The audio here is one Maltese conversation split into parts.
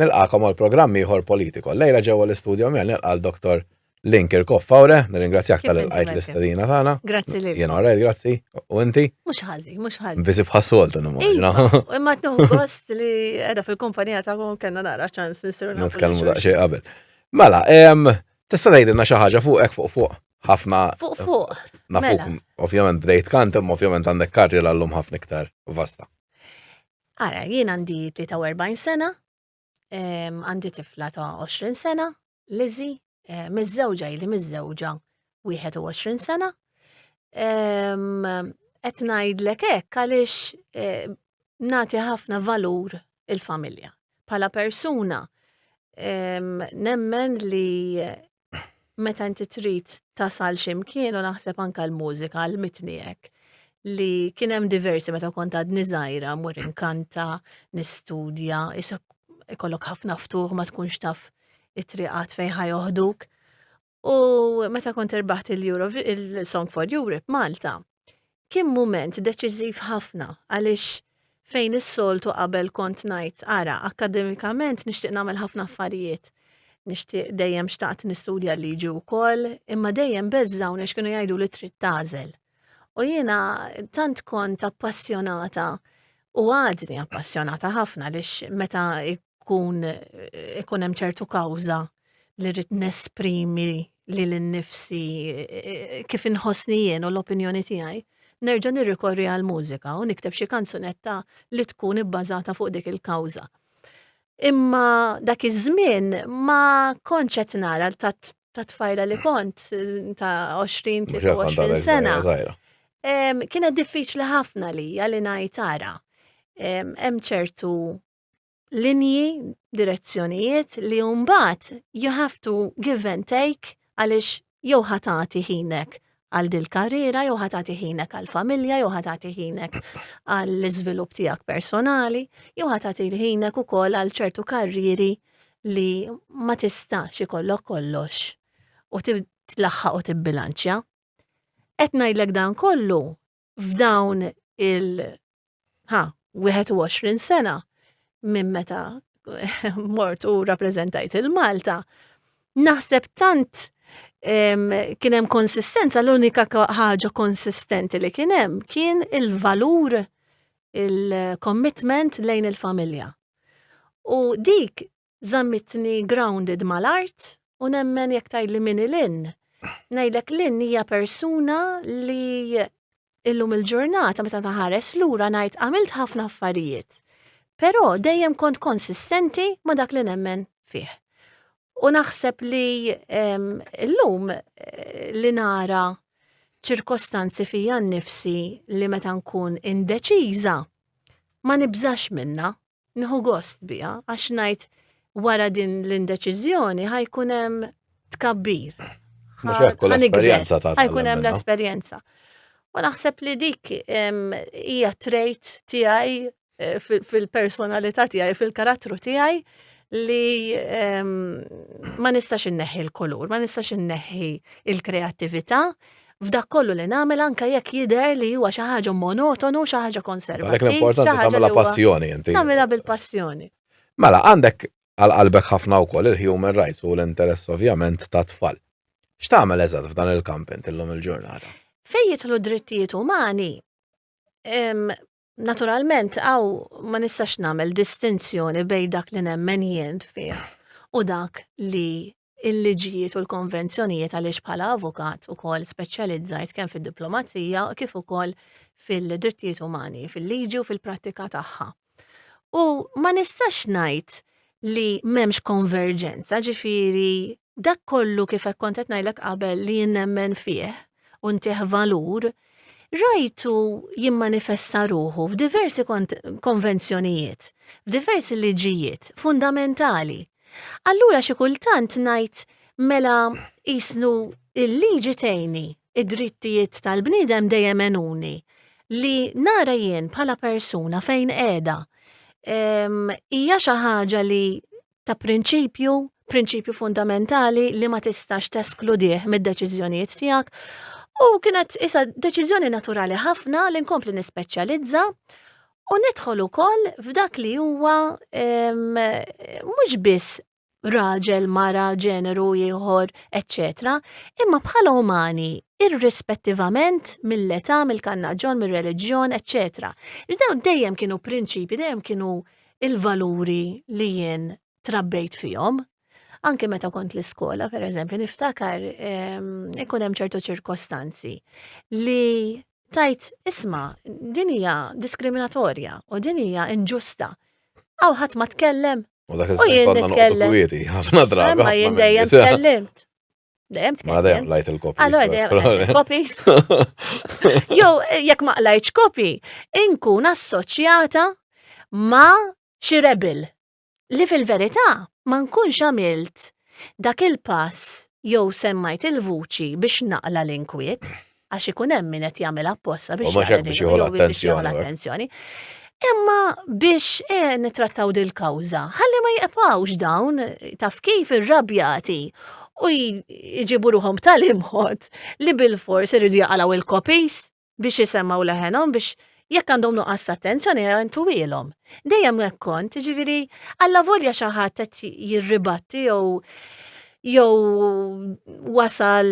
Nilqagħkom għal programm ieħor Politico. Lejla ġewwa l-istudio miegħi nilqa' l-Dr. Lynn Kirkhoff Faure, nirringrazzjak tal lqajt l-istedina tagħna. Grazzi lil. Jien alright, grazzi. U inti? Mhux ħażin, mhux ħażin. Busy bħas-soltu nimmaġina. Iva, imma tnuħu gost li qiegħda fil-kumpanija tagħkom kellna nara ċans nsiru nafu. Nitkellmu daqsxejn qabel. Mela, tista' tgħidilna xi ħaġa fuqek fuq fuq ħafna. Fuq fuq. Nafuk, mela. ovvjament bdejt kant, imma ovvjament għandek karriera llum ħafna iktar vasta. Ara, jien għandi 43 sena, għandi tifla ta' 20 sena, Lizzy, eh, miżżewġa ili miżżewġa 21 sena. Qed ngħidlek hekk għaliex eh, nagħti ħafna valur il-familja. Bħala persuna nemmen li meta inti trid tasal x'imkien u naħseb anka l-mużika għal-mitni hekk li kien hemm diversi meta kont għadni żgħira mur inkanta, nistudja, ikollok ħafna ftuħ ma tkunx taf it-triqat fejn ħajoħduk. U meta kont irbaħt il-Song for Europe Malta, Kien mument deċiżiv ħafna għaliex fejn is-soltu qabel kont ngħid ara akkademikament nixtieq nagħmel ħafna affarijiet. Nixtieq dejjem xtaqt nistudja l-liġi wkoll, imma dejjem beżżgħuni għax kienu jgħidu li trid tagħżel. U jiena tant kont appassjonata u għadni appassjonata ħafna għaliex meta jkun ikun hemm ċertu kawża li rrid nesprimi lili nnifsi kif inħossni jien u l-opinjoni tiegħi, nerġa' nirrikorri għall-mużika u nikteb xi kanzunetta li tkun ibbażata fuq dik il-kawża. Imma dak iż-żmien ma kontx qed nara ta' tfajla li kont ta' 20, 23 sena. Kienet diffiċli ħafna lija li ngħid ara. Hemm ċertu linji, direzzjonijiet li mbagħad you have to give and take għaliex jew ħa tagħti ħinek għal dil karriera, jew ħa tagħti ħinek għal familja, jew ħa tagħti ħinek għall iżvilupp tiegħek personali, jew ħa tagħti ħinek ukoll għal ċertu karrieri li ma tistax ikollok kollox u tlaħħaq u tibbilanċja. Qed ngħidlek dan kollu f'dawn il- ha, 21 sena minn meta mort u rappreżentajt il-Malta, naħseb tant kien hemm konsistenza, l-unika ħaġa konsistenti li kien hemm kien il-valur il-commitment lejn il-familja. U dik żammitni grounded mal-art u nemmen jekk tgħidli min hi Lynn. Ngħidlek Lynn hija persuna li illum il-ġurnata meta naħares lura ngħid għamilt ħafna affarijiet. Però dejjem kont konsistenti ma' dak li nemmen fih. U naħseb li illum eh, li nara ċirkostanzi fija nnifsi li meta nkun indeċiża ma nibżax minna Nieħu gost biha għax ngħid wara din l-indeċiżjoni ħajkun hemm tkabbir. Mhux hekk l-esperjenza ta' ħajkun hemm l-esperjenza. U naħseb li dik hija trait tiegħi eh, fil-personalità tiegħi, fil-karattru tiegħi li ma nistax inneħħi l-kulur, ma nistax inneħħi il-kreattività, f'dak kollu li nagħmel anke jekk jidher li huwa xi ħaġa monotonu, xi ħaġa konservattiva. Għalhekk l-importanti tagħmilha passjoni inti. Tagħmilha bil-passjoni. Mela, għandek għal qalbek ħafna wkoll il-human rights u l-interess ovvjament ta' tfal. X'tagħmel eżatt f'dan il-kamp inti llum il-ġurnata? Fejn jidħlu drittijiet umani, naturalment hawn ma nistax nagħmel distinzjoni bejn dak li nemmen jien fih u dak li il-liġijiet u l-konvenzjonijiet għaliex bħala avukat ukoll speċjalizzajt kemm fid-diplomazija kif ukoll fil-drittijiet umani, fil-liġi u fil-prattika tagħha. U ma nistax ngħid li m'hemmx konverġenza, ġifieri dak kollu kif hekk kont qed ngħidlek qabel li jien nemmen fih u ntih valur, rajtu jimmanifesta ruħu f'diversi konvenzjonijiet, f'diversi liġijiet fundamentali. Allura xi kultant ngħid mela jisnu il-liġi tgħinni, id-drittijiet tal-bniedem dejjem għenuni li nara jien bħala persuna fejn qiegħda. Hija xi ħaġa li ta' prinċipju, prinċipju fundamentali li ma tistax teskludih mid-deċiżjonijiet tiegħek. U kienet isa deċiżjoni naturali ħafna li nkompli nispeċjalizza. U nidħol ukoll f'dak li huwa mhux biss raġel, mara, ġeneru ieħor, eċċetera, imma bħala umani, irrispettivament mill-età, mill-kannaġġon, mir-reliġjon, eċċetera. Li dawn dejjem kienu prinċipi, dejjem kienu il-valuri li jien trabbejt fihom. Anke meta kont l-iskola, per eżempju, niftakar ikun hemm ċertu ċirkostanzi li tajt isma' din hija diskriminatorja u din hija inġusta. Aw ħadd ma tkellem. U dak iż-żmien konna noqogħdu kwieti, ħafna drabi. Ma jien dejjem tkellimt. Dejjem tkellimt. Ma dejjem lajt il-kopi. Allora dejjem lajt il-kopis. Jew jekk ma qlajtx kopi, inkun assoċjata ma' xi rebel li fil-verità ma nkunx għamilt dak il-pass jew semmajt il-vuċi biex naqla l-inkwiet, għax ikun hemm min qed jagħmel apposta biex biex jieħu l-attenzjoni. Imma biex eh, nitrattaw dil-kawża, ħalli ma jqepawx dawn taf kif irrabjati u jġibu ruħhom tal-imħod li bil-fors iridu jaqalgħu il-kopis biex isemmgħu leħenhom biex jekk għandhom nuqqas ta' attenzjoni intuwielhom. Dejjem hekk kont, jiġifieri allavolja xi ħadd qed jirribatti jew jew wasal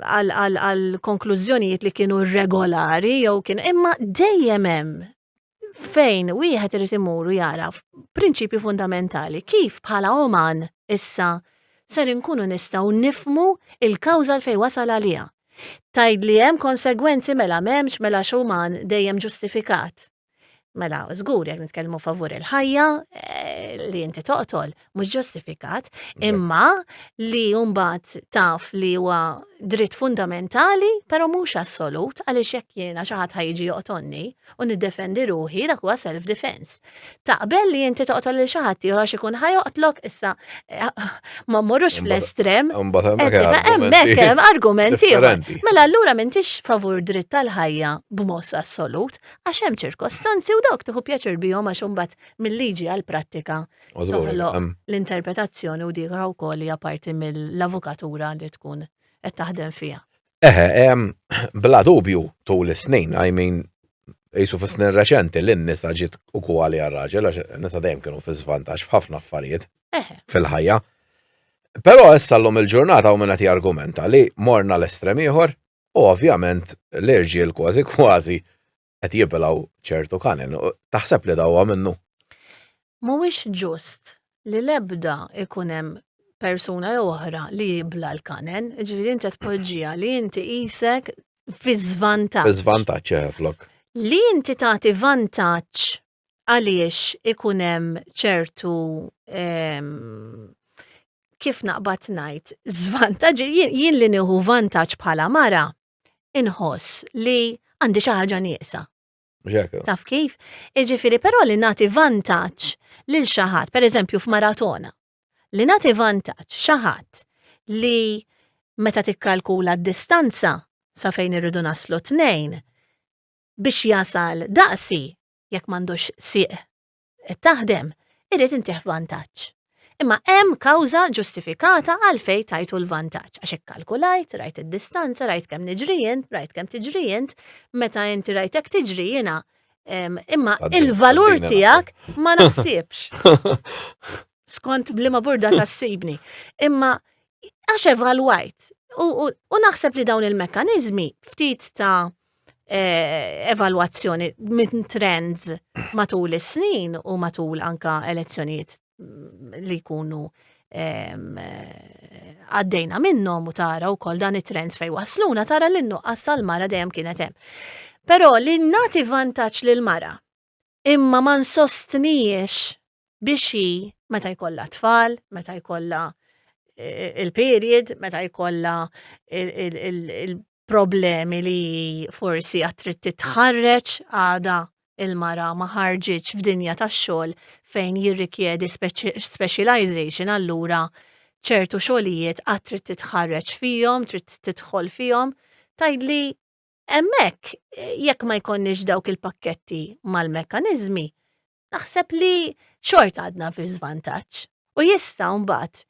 għal konklużjonijiet li kienu irregolari jew kien imma dejjem hemm fejn wieħed irid imur u jara prinċipju fundamentali kif bħala uman issa ser inkunu nistgħu nifhmu il-kawża l fejn wasal għaliha. Tgħid li hemm konsegwenzi mela m'hemmx mela x'uman dejjem ġustifikat. Mela, żgur jekk nitkellmu favur il-ħajja eh, li inti toqtol mhux ġustifikat, imma li mbagħad taf li huwa dritt fundamentali, però mhux assolut għaliex jekk jiena xi ħadd ħajġi joqtolni u niddefendi ruħi dak huwa self defense. Taqbel li inti toqtol lil xi ħadd ieħor għax ikun ħajoqtlok issa eh, ma mmorrux fl-estrem. Hemmhekk hemm argumenti. Mela allura m'intix favur dritt tal-ħajja b'mod assolut għax hemm ċirkostanzi u dawk tieħu pjaċir bihom għax imbagħad mill-liġi għall-prattika toħloq l-interpretazzjoni u dik wkoll hija parti mill-avukatura li tkun qed taħdem fiha. Eħe, bla dubju tul is-snin, I mean, jisu fi snin reċenti li n-nisa ġiet ugwali għar-raġel, għax nisa dejjem kienu fi żvantaġġ f'ħafna affarijiet fil-ħajja. Però issa llum il-ġurnata u minn qed jargumenta li morna l-estrem ieħor u ovvjament l-irġiel kważi kważi qed jibilgħu ċertu kanen. Taħseb li dawa minnu? Mhuwiex ġust li l-ebda ikun hemm persuna jew oħra li jibla l-kanen, ġifieri inti tpoġġiha li inti qisek fi żvantaġġ. Fi żvantaġġ eh, flok. Li inti tagħti vantaġġ għaliex ikun hemm ċertu ehm, kif naqbad ngħid, żvantaġġ jien li nieħu vantaġġ bħala mara inħoss li għandi xi ħaġa nieqsa. Taf kif? Iġifieri però li nagħti vantaġġ lil xi ħadd, pereżempju f'maratona, li nagħti vantaġġ xi ħadd li meta tikkalkula d-distanza sa fejn irridu naslu tnejn biex jasal daqsi jekk m'għandux sieq qed taħdem, irrid intih vantaġġ. Imma hemm kawża ġustifikata għalfejn tajtu l-vantaġġ, għax ikkalkulajt, rajt id-distanza, rajt kemm niġri int, rajt kemm tiġri int, meta inti rajtek tiġri jiena imma il-valur tiegħek ma naħsibx. Skont bliema burda tassibni. Imma għax evalwajt. U, u, u naħseb li dawn il-mekkanizmi ftit ta' eh, evalwazzjoni minn trends matul is-snin u matul anka elezzjonijiet mm, li jkunu eh, għaddejna minnhom u tara wkoll dan it-trends fej wasluna tara li n-nuqqas tal-mara dejjem kienet hemm. Però li nagħti vantaġġ lil mara imma ma nsostnijiex biex hi meta jkollha tfal, meta jkollha eh, il-period, meta jkollha il-problemi li forsi għad trid titħarreġ għada il-mara ma ħarġitx f'dinja tax-xogħol fejn jirrikjedi specialization allura ċertu xogħlijiet għad trid titħarreġ fihom, trid tidħol fihom, tgħidli hemmhekk jekk ma jkollniex dawk il-pakketti mal-mekkaniżmi, naħseb li xorta għadna fi żvantaġġ. U jista' mbagħad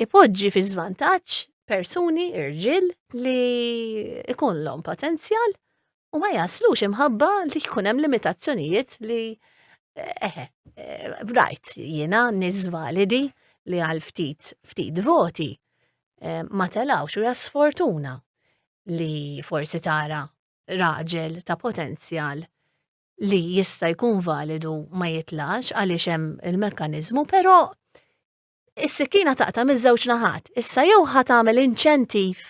ipoġġi fi żvantaġġ persuni irġiel li ikunlhom potenzjal. U ma jaslux imħabba li jkun hemm limitazzjonijiet li eħe, eh, rajt jiena nies validi li għal ftit ftit voti eh, ma telawx u sfortuna li forsi tara raġel ta' potenzjal li jista' jkun validu ma jitlax għaliex hemm il-mekkaniżmu, però is-sikkina taqta' miż-żewġ naħat. Issa jew ħa tagħmel inċentiv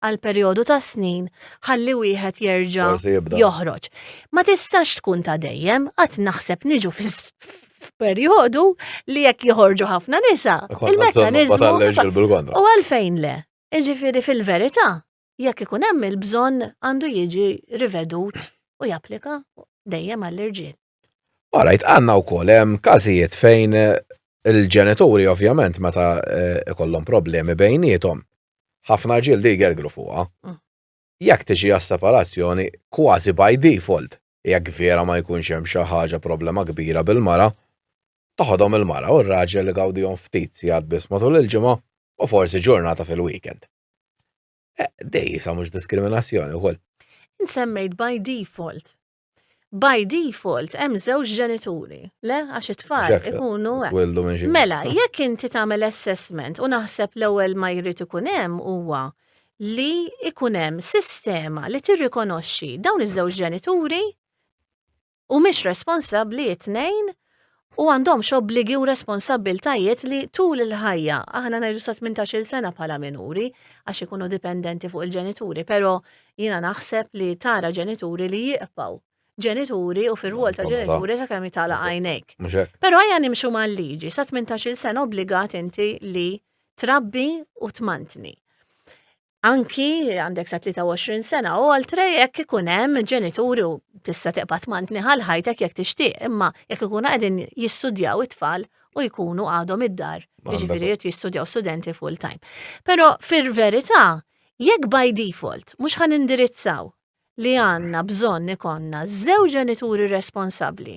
għal perjodu ta' snin ħalli wieħed jerġa' joħroġ. Ma tistax tkun ta' dejjem, qatt naħseb niġu f'perjodu li jekk joħorġu ħafna nisa, il-mekkaniżmu. U għalfejn le? Jiġifieri fil-verità, jekk ikun hemm il-bżonn għandu jiġi rivedut u japplika dejjem għall-irġiel. Alright, għandna wkoll hemm każijiet fejn eh, il-ġenituri ovvjament meta eh, ikollhom problemi bejniethom. Ħafna rġiel di jgergru fuqha. Jekk tiġi għas-separazzjoni kważi by default, jekk vera ma jkunx hemm xi ħaġa problema kbira bil-mara, toħodhom il-mara u r-raġel igawdihom ftit sigħat biss matul il-ġimgħa u forsi ġurnata fil-weekend. Eh, Dej sa mhux diskriminazzjoni wkoll. Insemmejt by default. By default hemm żewġ ġenituri, le għax it-tfal ikunu Mela, jekk inti tagħmel assessment u naħseb l-ewwel ma jrid ikun hemm huwa li ikun hemm sistema li tirrikonoxxi dawn iż-żewġ ġenituri humiex responsabbli it-tnejn u għandhomx obbligi u responsabbiltajiet li tul il-ħajja, aħna ngħidu sa 18-il sena bħala minuri għax ikunu dipendenti fuq il-ġenituri, però jiena naħseb li tara ġenituri li jiqpaw ġenituri u fir-rwol ta' ġenituri sakemm jitgħalaq għajnejk. Però ejja nimxu mal-liġi, sa 18-il sena obbligat inti li trabbi u tmantni. Anki għandek sa 23 sena u oltre jekk ikun hemm ġenituri u tista' tibqa' tmantni ħal ħajtek jekk tixtieq, imma jekk ikunu qegħdin jistudjaw it-tfal u jkunu għadhom id-dar, jiġifieri qed jistudjaw studenti full time. Però fil-verità, jekk by default mhux ħa nindirizzaw li għandna bżonn ikollna żewġ ġenituri responsabbli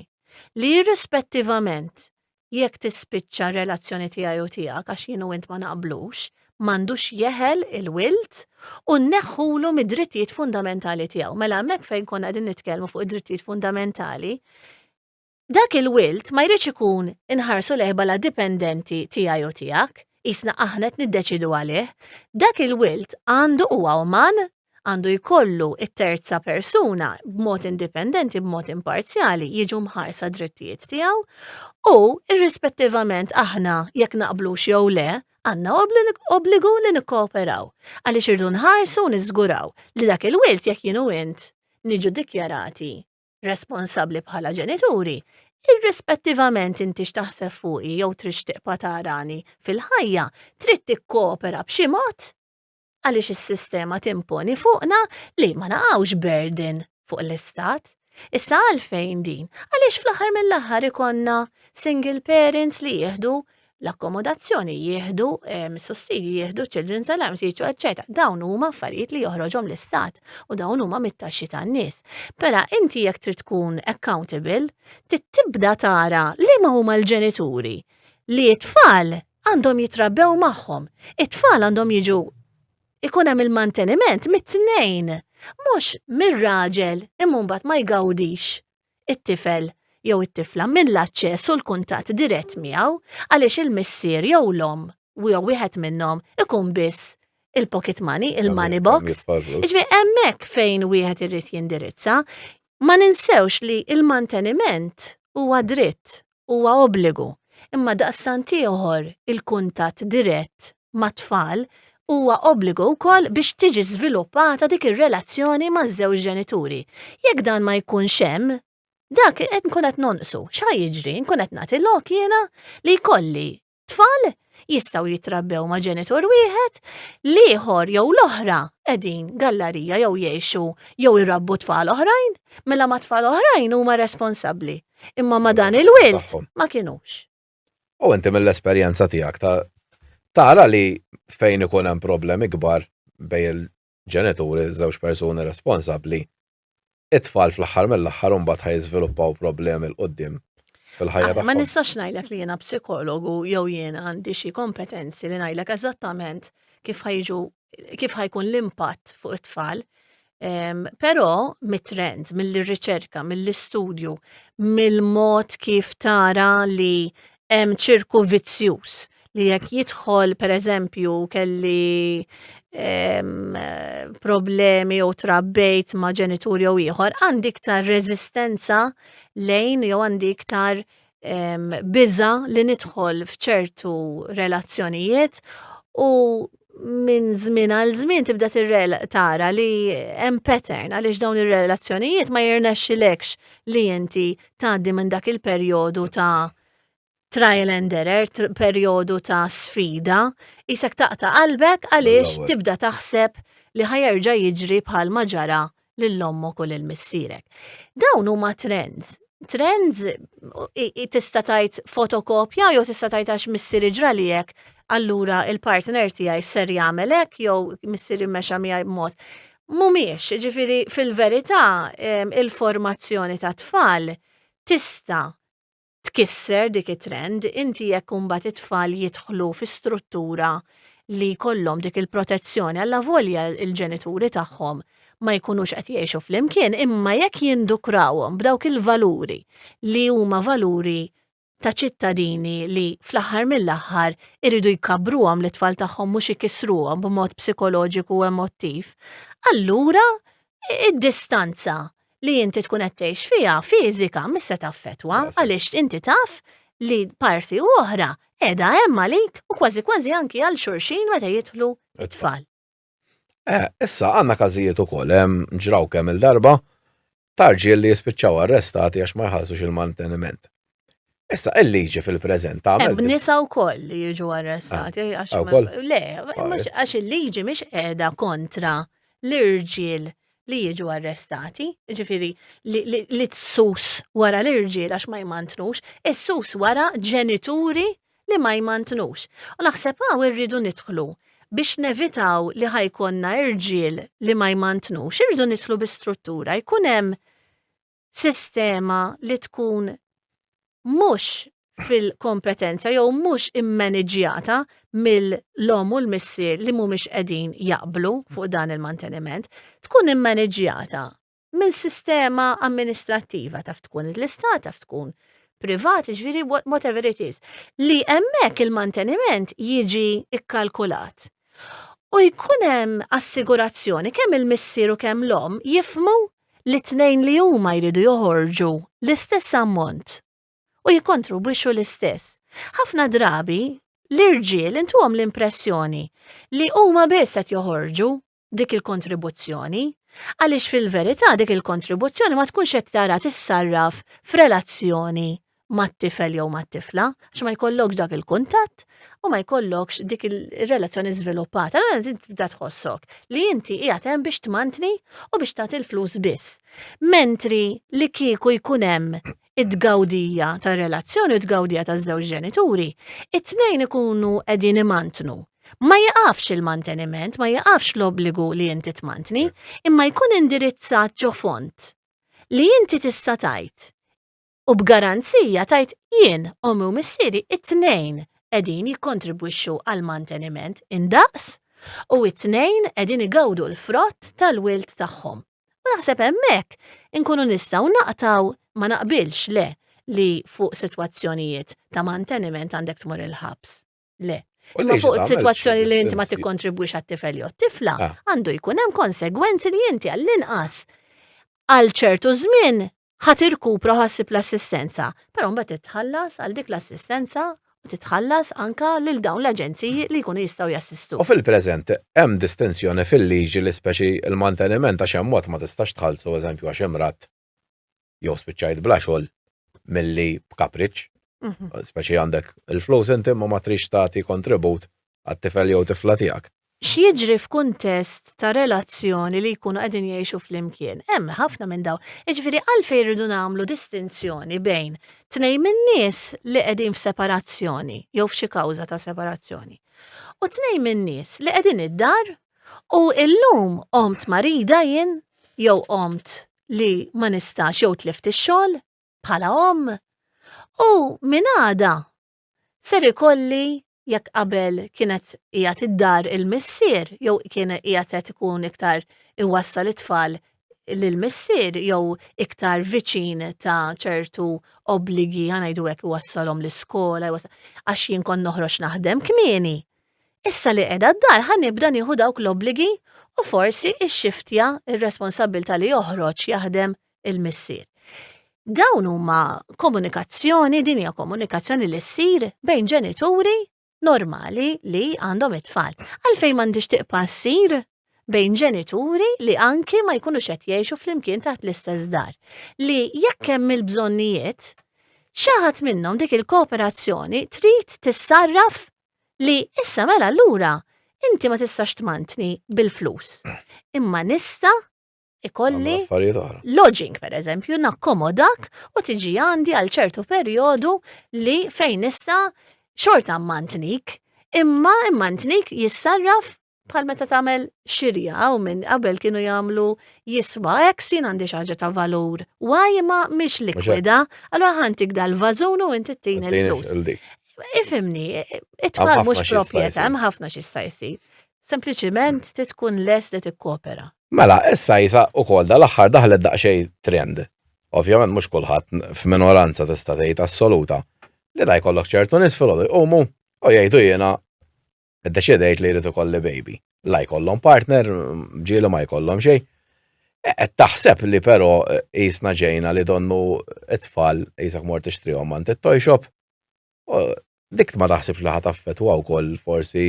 li irrispettivament jekk tispiċċa r-relazzjoni tiegħi u tiegħek għax jien u int ma naqblux, m'għandux jeħel il-wild u nneħħulu mid-drittijiet fundamentali tiegħu. Mela hemmhekk fejn konna qegħdin nitkellmu fuq id-drittijiet fundamentali, dak il-wild ma jridx ikun inħarsu lejh bħala dipendenti tiegħi u tiegħek, qisna aħna qed niddeċidu għalih. Dak il-wild għandu huwa uman, għandu jkollu it-terza persuna b'mod indipendenti, b'mod imparzjali, jiġu mħarsa drittijiet tiegħu u irrispettivament aħna jekk naqblux jew le, għandna obbligu li nikkooperaw. Għaliex irdu nħarsu u niżguraw li dak il-wild jekk jien u int niġu dikjarati responsabbli bħala ġenituri, irrispettivament inti x'taħseb fuqi jew tridx tibqa' tarani fil-ħajja, trid tikkoopera b'xi mod għaliex is-sistema timponi fuqna li ma naqgħux burden fuq l-istat. Issa għalfejn din? Għaliex fl-aħħar mill-aħħar ikollna single parents li jieħdu l-akkomodazzjoni, jieħdu sussidji, jieħdu children's allowance, jieħdu eċċetera. Dawn huma affarijiet li joħroġhom l-istat u dawn huma mit-taxxi tan-nies. Pera inti jekk trid tkun accountable, trid tibda tara liema huma l-ġenituri li t-tfal għandhom jitrabbew magħhom. It-tfal għandhom jiġu ikun hemm il-manteniment mit-tnejn, mhux mir-raġel imma mbagħad ma jgawdix it-tifel jew it-tifla mill-aċċess u l-kuntatt dirett miegħu għaliex il-missier jew l-omm jew wieħed minnhom ikun biss il-pocket money, il-money box. Jiġifieri hemmhekk fejn wieħed irid jindirizza. Ma ninsewx li il-manteniment huwa dritt, huwa obbligu, imma daqstant ieħor il-kuntatt dirett mat-tfal huwa obbligu wkoll biex tiġi żviluppata dik ir-relazzjoni maż-żewġ ġenituri. Jekk dan ma jkunx hemm, dak qed nkun qed nonqsu. X'ħa jiġri? Nkun qed nagħti lok jiena li jkolli tfal jistgħu jitrabbew ma' ġenitur wieħed, l-ieħor jew l-oħra qegħdin gallarija jew jgħixu jew irabbu tfal oħrajn, mela ma' tfal oħrajn huma responsabbli. Imma ma' dan il-wild ma kinux. U inti mill-esperjenza tiegħek ta' tara li fejn ikun hemm problemi kbar bejn il-ġenituri, żewġ persuni responsabbli, it-tfal fl-aħħar mill-aħħar imbagħad ħa jiżviluppaw problemi 'l quddiem fil-ħajja tagħhom. Ma nistax ngħidlek li jiena psikologu jew jiena għandi xi kompetenzi li ngħidlek eżattament kif ħa jiġu kif ħa jkun l-impatt fuq it-tfal. Però mit-trends, mill-riċerka, mill-istudju, mill-mod kif tara li hemm ċirku vizzjuż li jekk jidħol per eżempju kelli problemi jew trabbejt ma' ġenitur jew ieħor, għandi iktar reżistenza lejn jew għandi iktar biża li nidħol f'ċertu relazzjonijiet u minn żmien għal żmien tibda tara li hemm pattern għaliex dawn ir-relazzjonijiet ma jirnexxilekx li inti tgħaddi minn dak il-perjodu ta' trial and error, perjodu ta' sfida, isek taqta' qalbek għaliex tibda taħseb li ħa jerġa' jiġri bħal ma ġara lil ommok u lil missierek. Dawn huma trends. Trends tista' tgħid fotokopja jew tista' tgħid għax missieri ġrali hekk, allura il-partner tiegħi ser jagħmel hekk jew missieri mexa miegħi b'mod. Mhumiex, ġifieri fil-verità il-formazzjoni ta' tfal tista' tkisser dik it-trend, inti jekk imbagħad it-tfal jidħlu fi struttura li jkollhom dik il-protezzjoni allavolja l-ġenituri tagħhom ma jkunux qed jgħixu flimkien, imma jekk jindukrawhom b'dawk il-valuri li huma valuri ta' ċittadini li fl-aħħar mill-aħħar iridu jkabbruhom lit-tfal tagħhom mhux ikissruhom b'mod psikoloġiku u emottiv, allura id-distanza li inti tkun qed tgħix fiha fiżika mhix se taffettwa għaliex inti taf li parti oħra qiegħda hemm għalik u kważi kważi anki għal xulxin meta jidħlu it-tfal. Eh, issa għandna każijiet ukoll hemm ġraw kemm il-darba ta' rġiel li jispiċċaw arrestati għax ma jħallsux il-manteniment. Issa il-liġi fil-preżent tagħmel. Hemm nisa wkoll li jiġu arrestati ah, għax le, għax il-liġi mhix qiegħda kontra l-irġiel li jiġu arrestati, ġifiri li tsus wara l-irġiel għax ma jmantnux, issus wara ġenituri li ma jmantnux. U naħseb hawn irridu nidħlu biex nevitaw li ħa jkollna irġiel li ma jmantnux, irridu nidħlu bi struttura, jkun hemm sistema li tkun mhux fil-kompetenza jew mhux immaniġjata mill-omm u l-missier li mhumiex qegħdin jaqblu fuq dan il-manteniment, tkun immaniġjata minn sistema amministrattiva, taf tkun l-istat, taf tkun privat, ġifieri whatever it is, li hemmhekk il-manteniment jiġi ikkalkulat. U jkun hemm assigurazzjoni kemm il-missier u kemm l-omm jifhmu li t-tnejn li huma jridu joħorġu l-istess ammont u jikkontribwixxu l-istess. Ħafna drabi l-irġiel intuhom l-impressjoni li huma biss qed joħorġu dik il-kontribuzzjoni, għaliex fil-verità dik il-kontribuzzjoni ma tkunx qed tara tissarraf f'relazzjoni mat-tifel jew mat-tifla, għax ma jkollokx dak il-kuntatt u ma jkollokx dik il-relazzjoni żviluppata. Allura inti tibda tħossok li inti qiegħed hemm biex tmantni u biex tagħti l-flus biss. Mentri li kieku jkun hemm it-tgawdija tar-relazzjoni u t-tgawdija taż-żewġ ġenituri, it-tnejn ikunu qegħdin imantnu. Ma jiqafx il-manteniment, ma jiqafx l-obbligu li inti tmantni, imma jkun indirizzat ġo fond li inti tista' tgħid u b'garanzija tgħid jien, ommi u missieri, it-tnejn qegħdin jikkontribwixxu għall-manteniment indaqs u it-tnejn qegħdin igawdu l-frott tal-wild tagħhom. U naħseb hemmhekk inkunu nistgħu naqtgħu ma naqbilx le li fuq sitwazzjonijiet ta' manteniment għandek tmur il-ħabs. Le. Imma fuq sitwazzjoni li inti ma tikkontribwix għat-tifel jew tifla, ah. għandu jkun hemm konsegwenzi li inti għall-inqas għal ċertu żmien ħa tirkupra u ħa ssib l-assistenza, però mbagħad titħallas għal dik l-assistenza u titħallas anka lil dawn l-aġenziji li jkunu jistgħu jassistu. U fil-preżent hemm distinzjoni fil-liġi li speċi l-manteniment għax hemm mod ma tistax tħallsu eżempju għax imradt jew spiċċajt bla xogħol milli b'kapriċċ. Mhm. Speċi għandek il-flus inti ma ma trix tagħti kontribut għat-tifel jew tifla tiegħek. X'jiġri f'kuntest ta' relazzjoni li jkunu qegħdin jgħixu flimkien? Hemm ħafna minn dawn. Jiġifieri għalfejn irridu nagħmlu distinzjoni bejn tnejn min-nies li qegħdin f'separazzjoni jew f'xi kawża ta' separazzjoni u tnejn min-nies li qegħdin id-dar u illum qomt marida jien jew qomt li ma nistax jew tlift ix-xogħol bħala omm u minn għada ser ikolli. Jekk qabel kienet qiegħed id-dar il-missier jew kien qiegħed qed ikun iktar iwassal it-tfal lill-missier jew iktar viċin ta' ċertu obbligi ħa ngħidu hekk iwassalhom l-iskola, għax jien kont noħroġ naħdem kmieni. Issa li qiegħda d-dar ħa nibda nieħu dawk l-obbligi u forsi xxiftja r-responsabbiltà li joħroġ jaħdem il-missier. Dawn huma komunikazzjoni, din hija komunikazzjoni li ssir bejn ġenituri normali li għandhom it-tfal. Għalfejn m'għandix tiqpa' ssir bejn ġenituri li anki ma jkunux qed jgħixu flimkien taħt l-istess dar. Li jekk hemm il-bżonnijiet, xi ħadd minnhom dik il-kooperazzjoni trid tissarraf li issa mela allura inti ma tistax tmantni bil-flus. Imma nista' ikolli lodging per eżempju, nakkomodak u tiġi għandi għal ċertu perjodu li fejn nista' xorta mmantnik, imma immantnik jissarraf bħal meta tagħmel xirja u minn qabel kienu jagħmlu jiswa hekk jien għandi xi ħaġa ta' valur. Waj ma mhix likwida, allura ħantik dal-vażun u inti tini l-flus. Ifimni, it-tfal mhux proprjetà, hemm ħafna xi jsir. Sempliċiment trid tkun lest li tikkopera. Mela, issa jisa ukoll dal-aħħar daħlet daqsxejn trend. Ovvjament mhux kulħadd f'minoranza tista' tgħid assoluta li da jkollok ċertu nies filgħodu jqumu u jgħidu jiena iddeċidejt li jrid ikolli baby. La jkollhom partner, ġieli ma jkollhom xejn. E, qed taħseb li però qisna ġejna li donnu it-tfal qisek mort tixtrihom għand it-toy shop. Dik ma taħsibx li ħa taffettwa wkoll forsi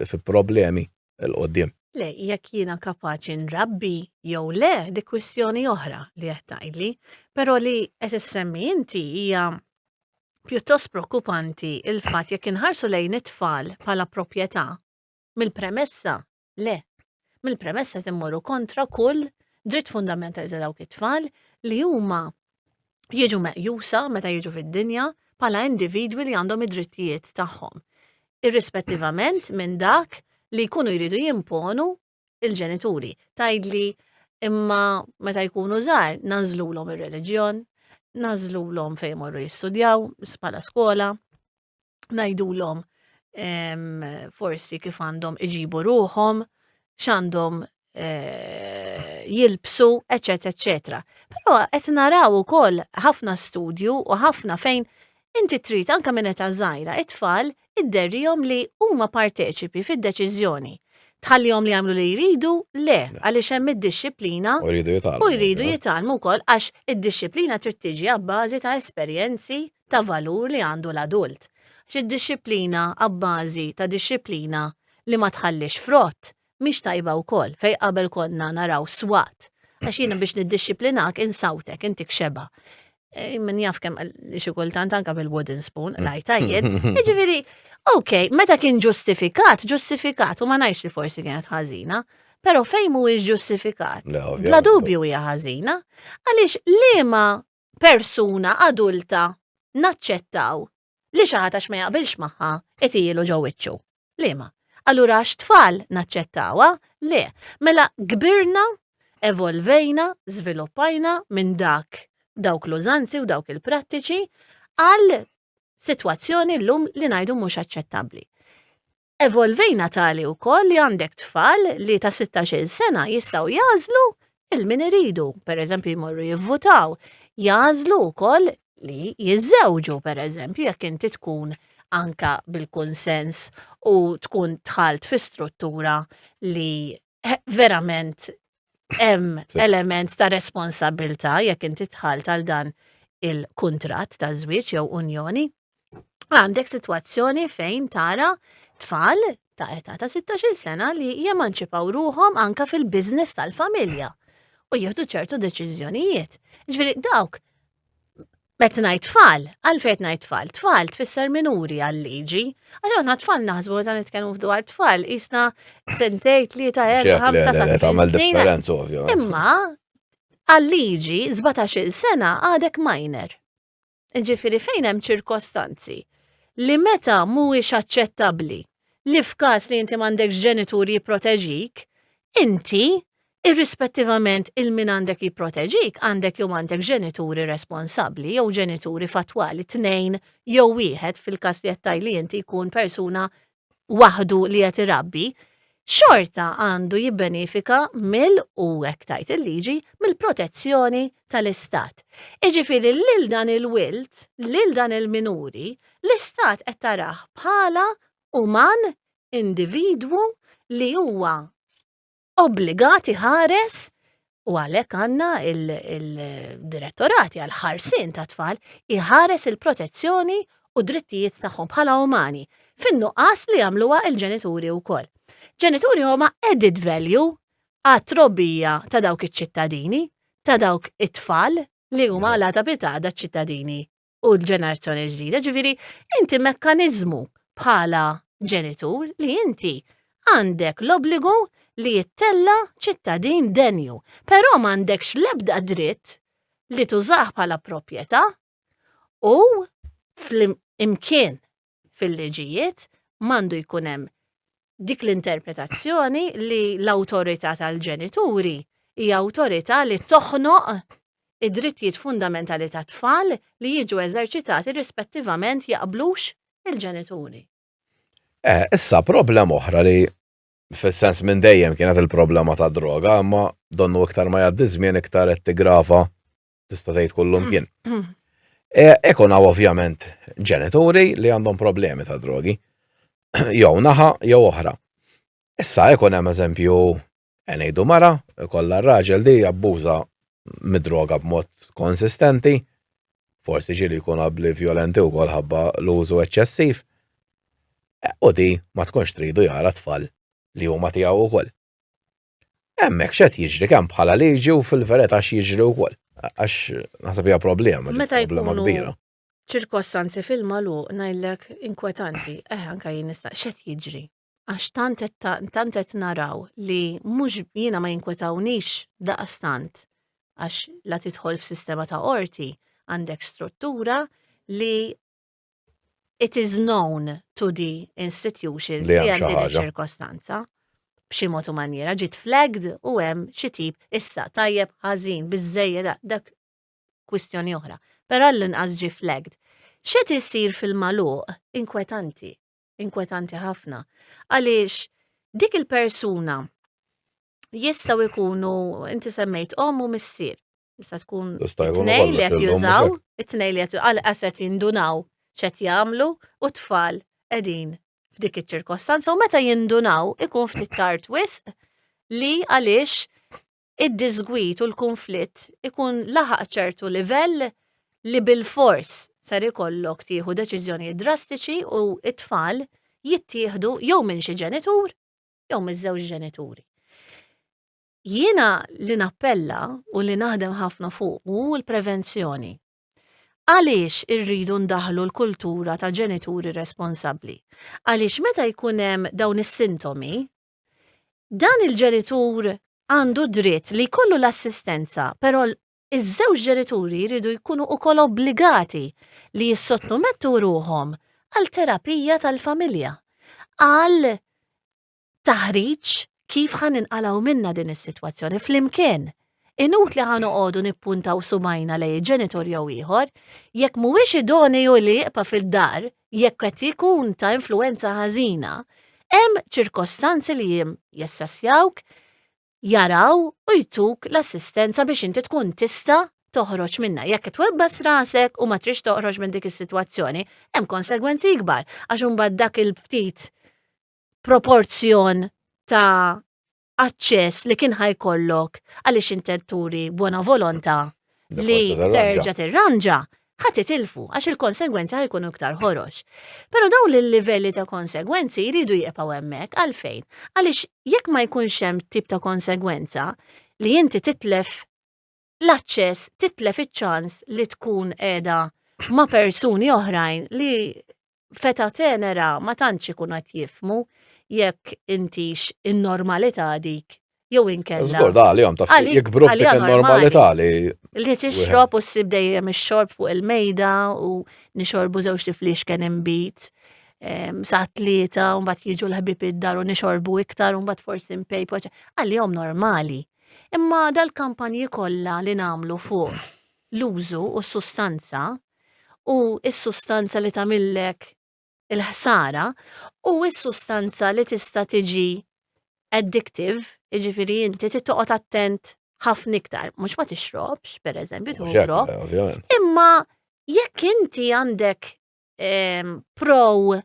fi problemi 'l quddiem. Le, jekk jiena kapaċi nrabbi jew le, dik kwistjoni oħra li qed tgħidli, però li qed issemmi inti hija pjuttost preokkupanti il-fatt jekk inħarsu lejn it-tfal bħala proprjetà mill-premessa Le. Mill-premessa qed immorru kontra kull dritt fundamentali ta' dawk it-tfal li huma jiġu meqjusa meta jiġu fid-dinja bħala individwi li għandhom id-drittijiet tagħhom. Irrispettivament minn dak li jkunu jridu jimponu il-ġenituri. Tgħidli imma meta jkunu żgħar nażlulhom ir-reliġjon, nażlulhom fejn imorru jistudjaw bħala skola, ngħidulhom forsi kif għandhom iġibu ruħhom, x'għandhom eh, jilbsu, eċetera, eċetera. Però qed naraw ukoll ħafna studju u ħafna fejn inti trid anke minn età żgħira it-tfal idderrihom li huma parteċipi fid-deċiżjoni. Tħallihom li jagħmlu li jridu? Le, għaliex hemm id-dixxiplina U jridu jitgħallmu. U jridu jitgħallmu wkoll għax id-dixxiplina trid tiġi abbażi ta' esperjenzi ta' valur li għandu l-adult. Għax id-dixxiplina abbażi ta' dixxiplina li ma tħallix frott mhix tajba wkoll, fejn qabel konna naraw swat. Għax jiena biex niddixxiplinak insawtek, intik xeba. E, min jaf kemm xi kultant anka bil-wooden spoon, mm. lajta jien. Jiġifieri, ok, meta kien ġustifikat, ġustifikat, u ma ngħidx li forsi kienet ħażina, però fejn mhuwiex ġustifikat, bla dubju hija ħażina, għaliex liema persuna adulta naċċettaw li xi ħadd għax ma jaqbilx magħha itilu ġo wiċċu. Liema? Allura għax tfal naċċettawha? Le. Mela kbirna, evolvejna, żviluppajna minn dak dawk l-użanzi u dawk il-prattiċi għal sitwazzjoni llum li ngħidu mhux aċċettabbli. Evolvejna tali wkoll li għandek tfal li ta' 16-il sena jistgħu jagħżlu il min iridu, per eżempju jmorru jivvutaw, jagħżlu wkoll li jiżżewġu per eżempju jekk inti tkun anka bil-kunsens u tkun dħalt fi struttura li eh, verament hemm element ta' responsabilità jekk inti dħalt għal dan il-kuntratt ta' żwieġ jew unjoni. Għandek sitwazzjoni fejn tara tfal ta' età ta' 16 sena li jemanċipaw ruħhom anka fil-business tal-familja u jieħdu ċertu deċiżjonijiet. Ġifieri dawk Qed ngħid tfal, għalfejn qed ngħid tfal? Tfal tfisser minuri għal-liġi. Għax aħna tfal naħsbu meta nitkellmu dwar tfal, qisna sentej, tlieta, erba', ħamsa, sa tagħmel differenza ovvja. Imma għal-liġi 17-il sena għadek minor. Ġifieri fejn hemm ċirkostanzi li meta mhuwiex aċċettabbli li f'każ li inti m'għandekx ġenitur jipproteġik, inti irrispettivament il min għandek jipproteġik, għandek jew għandek ġenituri responsabbli jew ġenituri fattwali tnejn jew wieħed fil-każ li qed tgħid li inti jkun persuna waħdu li qed irabbi, xorta għandu jibbenifika mill u hekk tgħid il-liġi mill-protezzjoni tal-Istat. Iġifieri lil dan il-wild, lil dan il-minuri, l-Istat qed tarah bħala uman individwu li huwa obbligat iħares u għalhekk għandna il-direttorati għal ħarsien ta' tfal iħares il-protezzjoni u drittijiet tagħhom bħala umani fin-nuqqas li jagħmluha il-ġenituri wkoll. Ġenituri huma added value għat-trobbija ta' dawk iċ-ċittadini, ta' dawk it-tfal li huma l-għada pitgħada ċittadini u l-ġenerazzjoni ġdida. Ġifieri, inti mekkaniżmu bħala ġenitur li inti għandek l-obbligu li jittella ċittadin denju, però m'għandekx l-ebda dritt li tużah bħala proprjetà u fl-imkien fil-liġijiet m'għandu jkun hemm dik l-interpretazzjoni li l-awtorità tal-ġenituri hija awtorità li toħnoq id-drittijiet fundamentali tat-tfal li jiġu eżerċitati rispettivament jaqblux il-ġenituri. Eh, issa problema oħra li fis-sens minn dejjem kienet il-problema ta' droga, imma donnu iktar ma jgħaddi żmien iktar qed tigrava tista' tgħid kullum kien. E, ikun hawn ovvjament ġenituri li għandhom problemi ta' drogi. Jew naħa jew oħra. Issa ikun hemm eżempju e, ngħidu mara, ikollha r-raġel di jabbuża mid-droga b'mod konsistenti, forsi ġieli jkun abbli violenti wkoll ħabba l-użu eċċessiv. E, u di ma tkunx tridu jara tfal li huma tiegħu wkoll. Hemmhekk x'qed jiġri kemm bħala liġi u fil-verità x'jiġri wkoll. Għax naħseb hija problema, Meta problema jkunu kbira. ċirkostanzi fil-magħluq ngħidlek inkwetanti, eh anka jien nista' x'qed jiġri. Għax tant qed ta- tant qed naraw li mhux jiena ma jinkwetawnix daqstant għax la tidħol f'sistema ta' qorti għandek struttura li it is known to the institutions Li li hemm hemm xi din ħaġa. iċ-ċirkostanza b'xi mod u manjera ġiet flagged u hemm xi tip issa tajjeb ħażin biżejjed dak kwistjoni oħra. Però l-inqas ġie flagged. X'qed isir fil-magħluq inkwetanti, inkwetanti ħafna. Għaliex dik il-persuna jistgħu jkunu inti semmejt omm u missier. Jista' tkun Jista' jkunu it-tnejn li kollox, qed il-omm mhux jużaw, hekk. it-tnejn li qed għal qed jindunaw x'qed jagħmlu u t-tfal qegħdin f'dik iċ-ċirkostanza u meta jindunaw ikun ftit tard wisq li għaliex id-disgwit u l-konflitt ikun laħaq ċertu livell li bil-fors ser ikollok tieħu deċiżjonijiet drastiċi u it-tfal jittieħdu jew minn xi ġenitur jew miż-żewġ ġenituri. Jiena li nappella u li naħdem ħafna fuq hu l-prevenzjoni. Għaliex irridu ndaħlu l-kultura ta' ġenituri responsabbli? Għaliex meta jkun hemm dawn is-sintomi, dan il-ġenitur għandu dritt li jkollu l-assistenza, però iż-żewġ ġenituri jridu jkunu ukoll obbligati li jissottomettu ruħhom għal terapija tal-familja, għal taħriġ kif ħa ninqalgħu minna din is-sitwazzjoni flimkien. Inutli ħa noqogħdu nippuntaw subgħajna lejn ġenitur jew ieħor, jekk mhuwiex idoneu li jibqa' fid-dar, jekk qed ikun ta' influenza ħażina, hemm ċirkostanzi li jassessjawk, jaraw u jtuk l-assistenza biex inti tkun tista' toħroġ minna. Jekk twebbas rasek u ma tridx toħroġ minn dik is-sitwazzjoni, hemm konsegwenzi ikbar għax imbagħad dak il-ftit proporzjon ta' aċċess li kien ħa jkollok għaliex inti turi buona volontà li Forsi tirranġa. terġa' tirranġa, ħa titilfu għax il-konsegwenzi ħa jkunu iktar ħorox. Però dawn il-livelli ta' konsegwenzi jridu jibqgħu hemmhekk għalfejn. Għaliex jekk ma jkunx hemm tip ta' konsegwenza li inti titlef l-aċċess, titlef iċ-ċans li tkun qiegħda ma' persuni oħrajn li f'età tenera ma tantx ikunu qed jifhmu jekk intix in-normalità dik jew inkella. Żgur da għalihom taf jikbru f'dik in-normalità li li tixrob u ssib dejjem ix-xorb fuq il-mejda u nixorbu żewġ tiflixken inbid sa tlieta u mbagħad jiġu l-ħbieb id-dar u nixorbu iktar u mbagħad forsi npejpu għalihom normali. Imma dal-kampanji kollha li nagħmlu fuq l-użu u s-sustanza u s-sustanza li tagħmillek. il-ħsara u s-sustanza li tista' tiġi addictive, jiġifieri inti trid toqgħod attent ħafna iktar, mhux ma tixrobx, pereżempju, tieħu grokk. Imma jekk inti għandek ehm, pro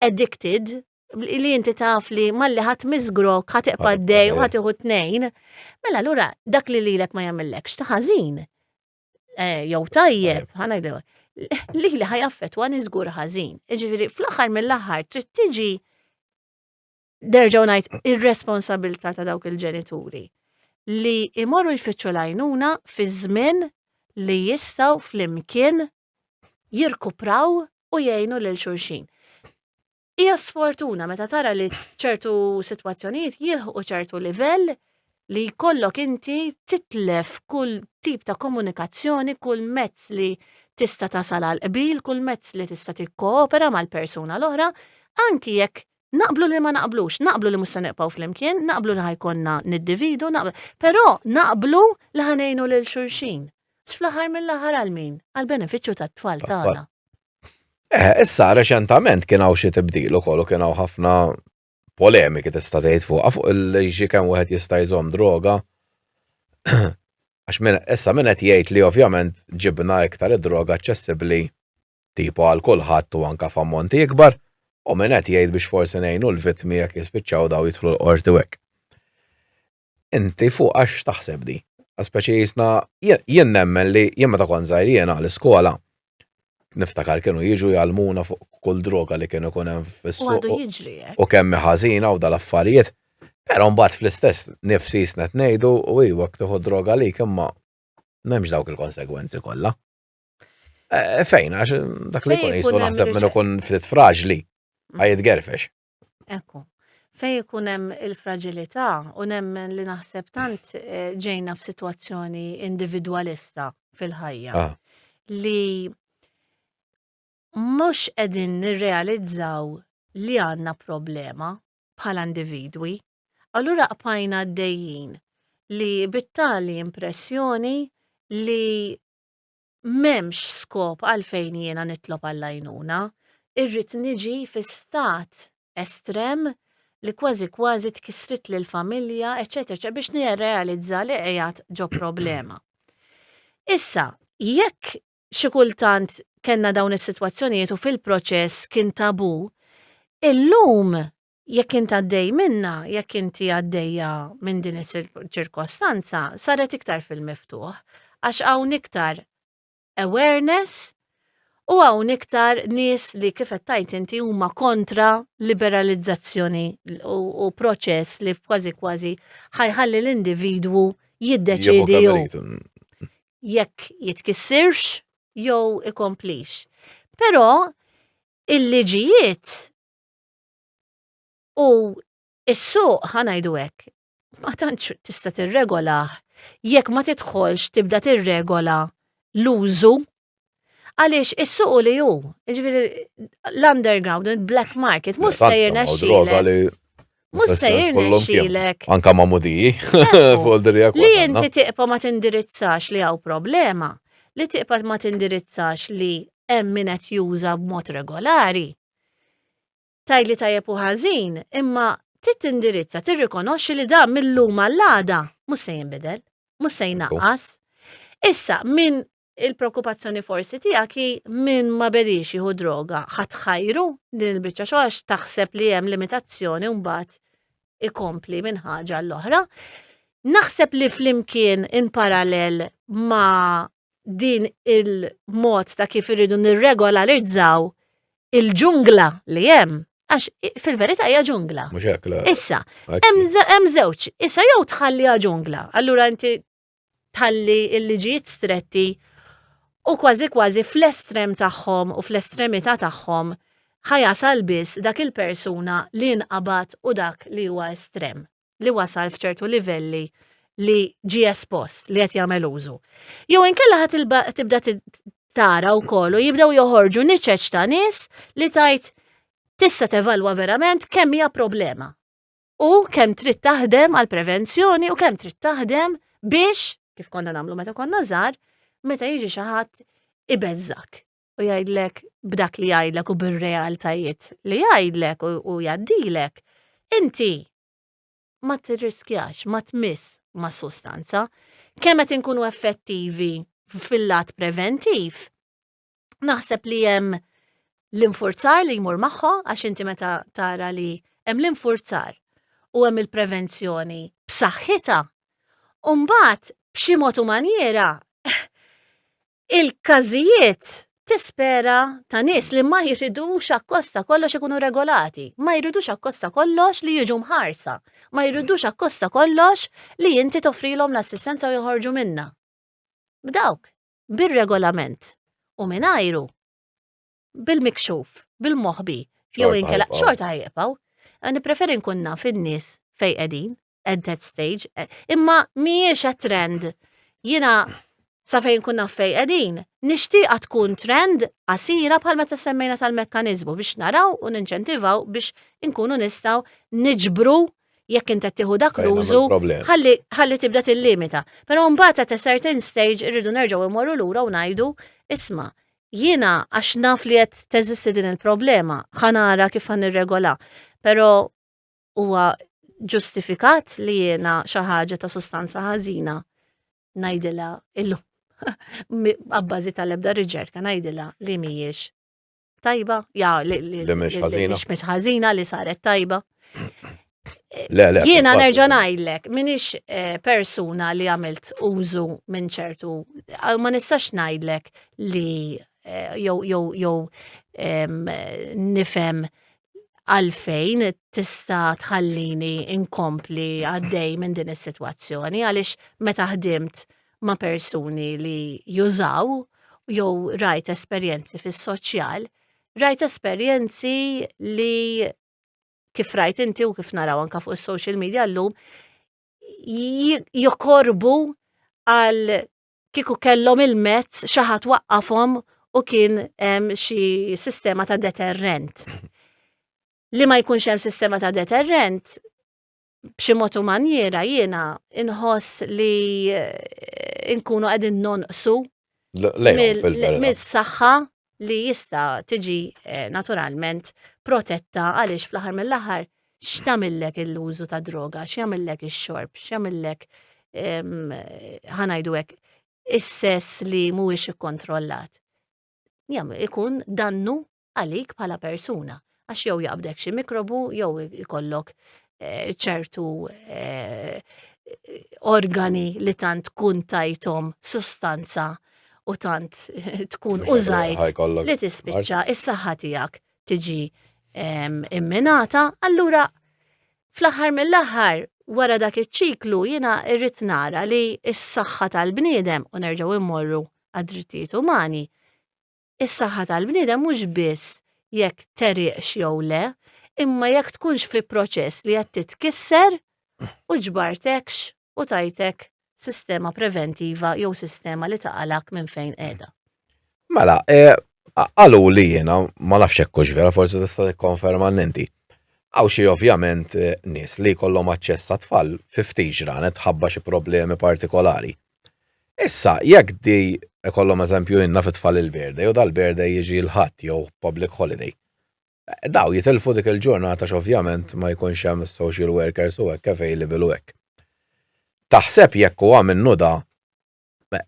addicted, li inti taf li malli ħadd miżgrok ħa tibqa' dej u ħa tieħu tnejn, mela allura dak li lilek ma jagħmillekx ta' ħażin. Eh, jew tajjeb, ħanajdu, li li ħajaffetwa niżgur ħażin. Ġifieri fl-aħħar mill-aħħar trid tiġi derġgħu ngħid ir-responsabilità ta' dawk il-ġenituri li imorru jfittxu l-għajnuna fi żmien li jistgħu flimkien jirkupraw u jgħinu lil xulxin. Hija sfortuna meta tara li ċertu sitwazzjonijiet jilħqu ċertu livell li jkollok inti titlef kull tip ta' komunikazzjoni, kull mezz li tista' tasal għal qbil, kull mezz li tista' tikkoopera mal-persuna l-oħra, anki jekk naqblu li ma naqblux, naqblu li mhux se nibqgħu flimkien, naqblu li ħa jkollna niddividu, naqblu, però naqblu li ħa ngħinu lil xulxin. Fl-aħħar mill-aħħar għal min? Għall-benefiċċju tat-tfal tagħna. Eh, issa reċentament kien hawn xi tibdil ukoll u kien hawn ħafna polemiki tista' tgħid fuqha fuq il-liġi kemm wieħed jista' jżomm droga. Għax min issa min qed jgħid li ovvjament ġibna iktar id-droga aċċessibbli tipo għal kulħadd u anka f'ammonti ikbar, u min qed jgħid biex forsi ngħinu l-vittmi jekk jispiċċaw daw jidħlu l-qorti u hekk. Inti fuq għax taħseb di? Speċi jisna, jien nemmen li jien meta kont żgħir jiena l-iskola, niftakar kienu jiġu jgħallmuna fuq kull droga li kienu ikun hemm fis-suq. U kemm ħażina u dal-affarijiet. Però mbagħad fl-istess nifs jisna qed ngħidu u iwa tieħu droga lik imma m'hemmx dawk il-konsegwenzi kollha. Eh, fejn, għax dak li jkun jisu naħseb minn ikun ftit fraġli, mm. għajt gerfex. Ekku. Fejn ikun hemm il-fraġilità u nemmen li naħseb tant eh, ġejna f'sitwazzjoni individwalista fil-ħajja ah. li mhux qegħdin nirrealizzaw li għandna problema bħala individwi. Allura qpajna għaddejjin li bit-tali impressjoni li M'hemmx skop għalfejn jiena nitlob għall-għajnuna. Irrid niġi fi stat estrem li kważi kważi tkissritli l-familja, eċċetera eċċetera biex nirrealizza li qiegħed ġo problema. Issa, jekk xi kultant kellna dawn is-sitwazzjonijiet u fil-proċess kien tabù, illum jekk int għaddej minnha, jekk inti għaddejja minn din iċ-ċirkostanza, saret iktar fil-miftuħ, għax hawn iktar awareness u hawn iktar nies li kif qed tgħid inti huma kontra liberalizzazzjoni u proċess li kważi kważi ħajħalli l-individwu jiddeċiedi jekk jitkissirx jew ikomplix. Però il-liġijiet U s-suq ħa ngħidu hekk, ma tantx tista' tirregolah jekk ma tidħolx tibda tirregola l-użu għaliex is-suq li hu, jiġifieri l-underground, il-black market, mhux se jirnexxielek. Mhux se jirnexxielek. Anka ma' mudiji. Li inti tiqpa ma tindirizzax li hawn problema, li tiqpa ma tindirizzax li hemm min qed juża b'mod regolari. Tgħidli tajjeb u ħażin, imma trid tindirizza, tirrikonoxxi li dan mil-lum għall-għada mhux se jinbidel, mhux se jnaqqas. Issa, min il-preokkupazzjoni forsi tiegħek hi min ma bedix jieħu droga, ħa tħajru din il-biċċa xogħol għax taħseb li hemm limitazzjoni u mbagħad ikompli minn ħaġa l-oħra. Naħseb li flimkien in parallel ma' din il-mod ta' kif irridu nirregolarizzaw il-ġungla li hemm, għax fil-verità hija ġungla. Mhux hekk le. Issa, hemm żewġ, issa jew tħalliha ġungla, allura inti tħalli l-liġijiet stretti u kważi kważi fl-estrem tagħhom u fl-estremità tagħhom ħajasal biss dak il-persuna li nqabad u dak li huwa estrem. li wasal f'ċertu livelli li ġie espost li qed jagħmel użu. Jew inkella ħa tibda tara wkoll u jibdew joħorġu niċeċ ta' nies li tajt tista' tevalwa verament kemm hija problema u kemm trid taħdem għal prevenzjoni u kemm trid taħdem biex, kif konna nagħmlu meta konna żgħar, meta jiġi xi ħadd ibeżżak. U jgħidlek b'dak li jgħidlek u bir-realtajiet li jgħidlek u jgħaddilek, inti ma tirriskjax, ma tmiss ma' sustanza. Kemm qed inkunu effettivi fil-lat preventiv, naħseb li hemm l-infurzar li jmur magħha għax inti meta tara li hemm l-infurzar u hemm il-prevenzjoni b'saħħitha, u mbagħad b'xi mod u manjiera il-każijiet tispera ta' nies li ma jridux akkosta kollox ikunu regolati, ma jridux akkosta kollox li jiġu mħarsa, ma jridux akkosta kollox li inti toffrilhom l-assistenza u joħorġu minna. B'dawk, bir-regolament u mingħajru bil-mikxuf, bil-moħbi, jew inkella xorta ħajqpaw. Nippreferi nkun naf in-nies fejn qegħdin at that stage, eh, imma mhijiex a trend. Jiena sa fejn kun naf fejn qegħdin, nixtieqha tkun trend qasira bħal meta semmejna tal-mekkaniżmu biex naraw u ninċentivaw biex inkunu nistgħu niġbru jekk inti tieħu dak l-użu ħalli ħalli tibda tillimita. Però mbagħad at a certain stage irridu nerġgħu imorru lura u ngħidu isma' jiena għax naf li qed teżisti din il-problema, ħa nara kif ħa nirregola. Però huwa ġustifikat li jiena xi ħaġa ta' sustanza ħażina ngħidilha illum abbażi tal-ebda riċerka ngħidilha li mhijiex tajba, ja, li mhix ħażina. Mhix ħażina li saret tajba. Le, le. Jiena nerġa' ngħidlek, m'iniex eh, persuna li għamilt użu minn ċertu, ma nistax ngħidlek li eh, jew jew jew nifhem għalfejn tista' tħallini inkompli għaddej minn din is-sitwazzjoni għaliex meta ħdimt ma' persuni li jużaw jew rajt esperjenzi fis-soċjal, rajt esperjenzi li kif rajt inti u kif naraw anka fuq is-social media llum jokorbu għal kieku kellhom il-mezz xi ħadd waqqafhom u kien hemm xi sistema ta' deterrent. Li ma jkunx hemm sistema ta' deterrent b'xi mod u manjiera jiena inħoss li eh, nkunu qegħdin nonqsu mill-saħħa li jista' tiġi eh, naturalment protetta għaliex fl-aħħar mill-aħħar x'tagħmillek l-użu ta' droga, x'jagħmillek ix-xorb, x'jagħmillek ħanajdu hekk is-sess li mhuwiex ikkontrollat. Jam ikun dannu għalik bħala persuna għax jew jaqbdek xi mikrobu jew ikollok eh, ċertu eh, organi li tant tkun tajthom sustanza u tant tkun użajt li tispiċċa is-saħħa tiegħek tiġi imminata, allura fl-aħħar mill-aħħar wara dak iċ-ċiklu jiena irrid nara li s-saħħa tal-bniedem u nerġgħu immorru għad-drittijiet umani Is-saħħa tal-bniedem mhux biss jekk terriqx jew le, imma jekk tkunx fi proċess li qed titkisser u ġbartekx u tajtek sistema preventiva jew sistema li taqalak minn fejn qiegħda. Mela, e, qalu li jiena ma nafx hekk hux vera, forsi tista' tikkonferma inti. Hawn xi ovvjament e, nies li jkollhom aċċess għat-tfal fi ftit ġranet ħabba xi problemi partikolari. Issa, jekk di ikollhom eżempju jien naf it-tfal il-birthday u dal-birthday jiġi l-Ħadd jew public holiday. Daw jitilfu dik il-ġurnata għax ovvjament ma jkunx hemm social workers u hekk available u hekk. Taħseb jekk huwa minnu da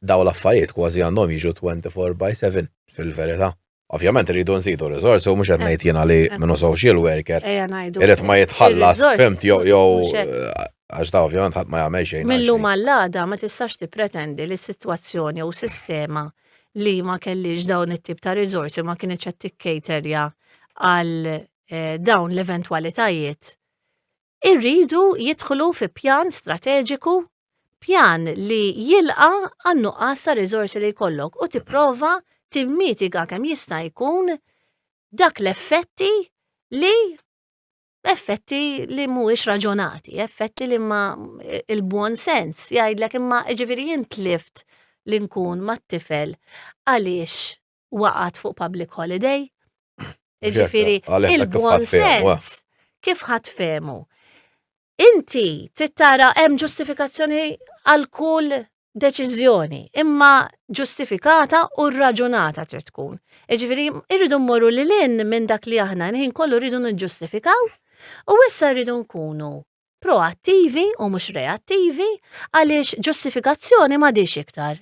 daw l-affarijiet kważi għandhom jiġu 24 by 7 fil-verità. Ovvjament rridu nżidu riżorsi u mhux qed ngħid jiena li minnu social worker. Irid ma jitħallas, fimt jew jew għax ta' ovvjament ħadd ma jagħmel xejn. Millum għall-għada ma tistax tippretendi li sitwazzjoni jew sistema li ma kellix dawn it-tip ta' riżorsi ma kienx qed tikkejterja għal eh, dawn l-eventwalitajiet irridu jidħlu fi pjan strateġiku, pjan li jilqa' għan-nuqqas ta' riżorsi li jkollok u tipprova timmitiga kemm jista' jkun dak l-effetti li effetti li mhuwiex raġonati, effetti li ma il-buon sens jgħidlek imma ġifieri jien tlift li nkun mat-tifel għaliex waqgħet fuq public holiday. Ġifieri il-buon sens kif ħadd fehmu. Inti trid tara hemm ġustifikazzjoni għal kull Deċiżjoni, imma ġustifikata u raġunata trid tkun. Jiġifieri irridu mmorru lil hinn minn dak li aħna l-ħin kollu rridu niġġustifikaw u issa rridu nkunu proattivi u mhux reattivi għaliex ġustifikazzjoni m'għadhiex iktar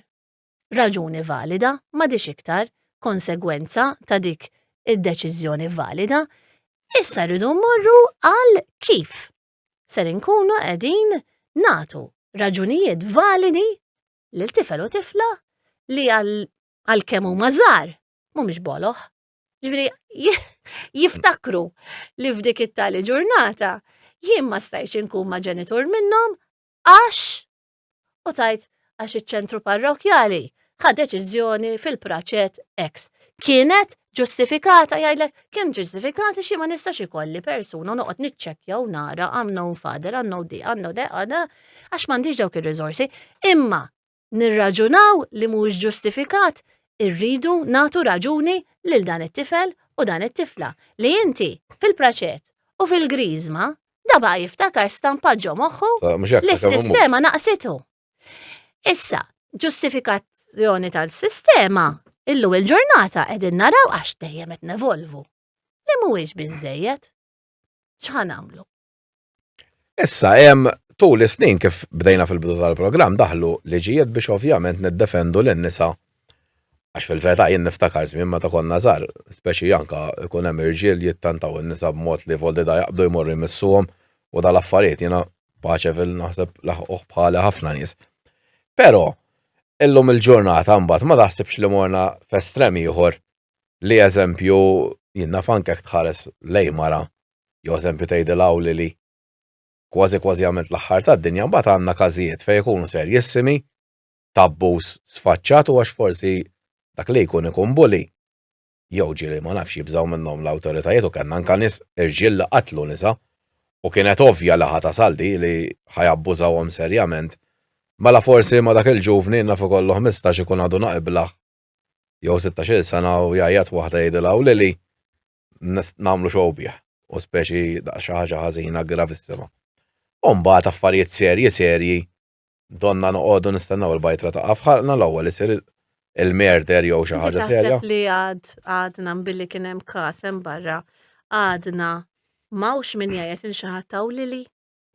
raġuni valida, m'għadhiex iktar konsegwenza ta' dik id-deċiżjoni valida. Issa rridu mmorru għal kif ser inkunu qegħdin nagħtu raġunijiet validi lil tifel u tifla li għal kemm huma żgħar mhumiex boloh. Ġifieri jiftakru li f'dik it-tali ġurnata jien ma stajtx inkun ma' ġenitur minnhom għax u tajt għax iċ-ċentru parrokjali ħa deċiżjoni fil-praċett X. Kienet ġustifikata jgħidlek, kien ġustifikata xi ma nistax ikolli persuna noqgħod niċċekkja u nara unknown father, unknown di, unknown de, għax m'għandix dawk ir-riżorsi. Imma nirraġunaw li mhuwiex ġustifikat, irridu nagħtu raġuni lil dan it-tifel u dan it-tifla li inti fil-praċett u fil-griżma da baqa' jiftakar stampa ġo moħħu li s-sistema naqsitu. Issa, ġustifikazzjoni tal-sistema illu il-ġurnata qegħdin naraw għax dejjem qed nevolvu. Li mhuwiex biżejjed. X'ħa nagħmlu? Issa hemm tul is-snin kif bdejna fil-bidu tal-programm daħlu liġijiet biex ovvjament niddefendu lin-nisa għax fil-verità jien niftakar żmien meta konna żgħar, speċi anka ikun hemm irġiel jittantaw in-nisa b'mod li voldi da jaqbdu jmorru jmissuhom u dal-affarijiet jiena paċe fil naħseb laħquh bħali ħafna nies. Però illum il-ġurnata mbagħad ma taħsibx li morna f'estrem ieħor li eżempju jien naf anke tħares lej mara jew eżempju tgħidilha u lili kważi kważi għamilt l-aħħar tad-dinja mbagħad għandna każijiet fejn ikunu serjissimi t'abbuż sfaċċat u għax forsi dak li jkun ikun bully jew ġieli ma nafx jibżgħu minnhom l-awtoritajiet u kellna anke nies irġiel li qatlu nisa u kienet ovvja li ħa tasal di li ħa jabbużawhom serjament. Mela forsi ma dak il-ġuvni naf ikollu 15 ikun għadu naqiblah jew 16-il sena u jgħajjat waħda jgħidilha u lili nagħmlu show bih u speċi daqs xi ħaġa ħażina gravissima. U mbagħad affarijiet serji serji donna noqogħdu nistennew il-bajtra taqa' f'ħalqna l-ewwel isir il-murder jew xi ħaġa serja. Li għad għadna billi kien hemm każ hemm barra għadna m'hawnx min jgħid il xi ħadd taw lili,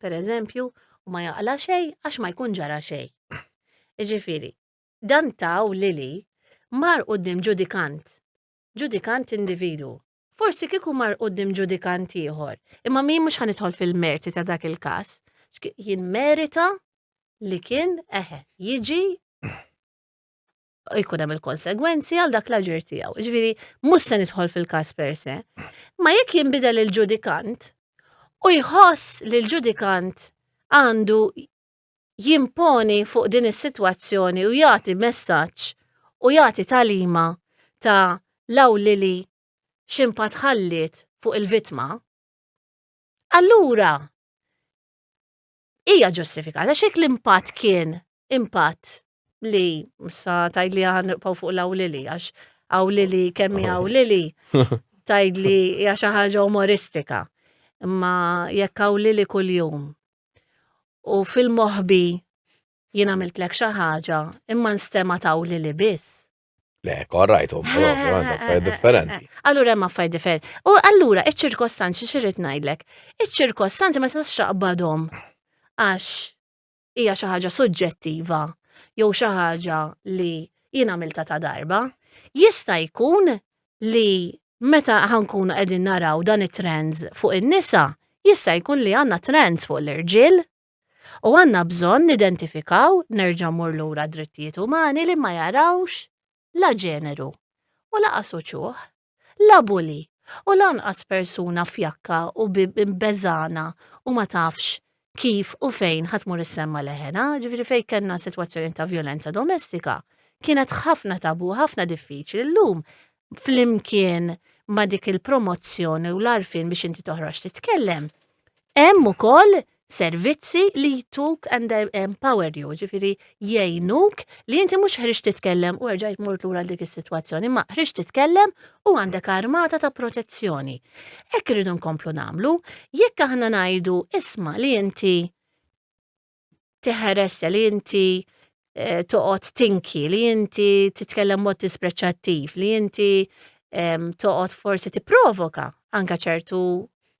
pereżempju, u ma jaqla xejn għax ma jkun ġara xejn. Jiġifieri, dan taw lili mar quddiem ġudikant, ġudikant individwu. Forsi kieku mar quddiem ġudikant ieħor, imma min mhux ħa nidħol fil-merti ta' dak il-każ, jien merita li kien eħe jiġi jkun hemm il-konsegwenzi għal dak l-aġir tiegħu. Ġifieri mhux se nidħol fil-każ per se. Ma jekk jinbidel il-ġudikant u jħoss li l-ġudikant għandu jimponi fuq din is-sitwazzjoni u jagħti messaġġ u jagħti tagħlima ta' law lili x'impatt ħalliet fuq il-vittma, allura hija ġustifikata x'hekk l-impatt kien impatt li sa tgħidli aħna nibqgħu fuq law lili għax hawn lili kemm hi hawn lili tgħidli hija xi ħaġa umoristika. Imma jekk hawn lili kuljum u fil-moħbi jien għamiltlek xi ħaġa imma nstema' tawli li biss. Le, korrajt, affarijiet differenti. Allura hemm affarijiet differenti. U allura iċ-ċirkostanzi x'irid ngħidlek? Iċ-ċirkostanzi ma tistax taqbadhom għax hija xi ħaġa suġġettiva jew xi ħaġa li jien għamilta ta' darba. Jista' jkun li meta ħankunu qegħdin naraw dan it-trends fuq in-nisa, jista' jkun li għandna trends fuq l-irġiel u għandna bżonn nidentifikaw, nerġa' mmur lura drittijiet umani li ma jarawx la ġeneru u laqas uċuħ, la bully u lanqas persuna fjakka u beżgħana u ma tafx kif u fejn ħa tmur issemma' leħenha, ġifieri fejn kellna sitwazzjoni ta' vjolenza domestika, kienet ħafna tabu, ħafna diffiċli. Illum flimkien ma' dik il-promozzjoni u l-għarfien biex inti toħroġ titkellem, hemm ukoll servizzi li jtuk and empower you, ġifieri jgħinuk li inti mhux ħriġt titkellem u erġajt mort lura dik is-sitwazzjoni, ma ħriġt titkellem u għandek armata ta' protezzjoni. Hekk irridu nkomplu nagħmlu, jekk aħna ngħidu isma' li inti tiħeressja li inti eh, toqgħod tinki, li inti titkellem mod dispreċċattiv, li inti toqgħod forsi tipprovoka anka ċertu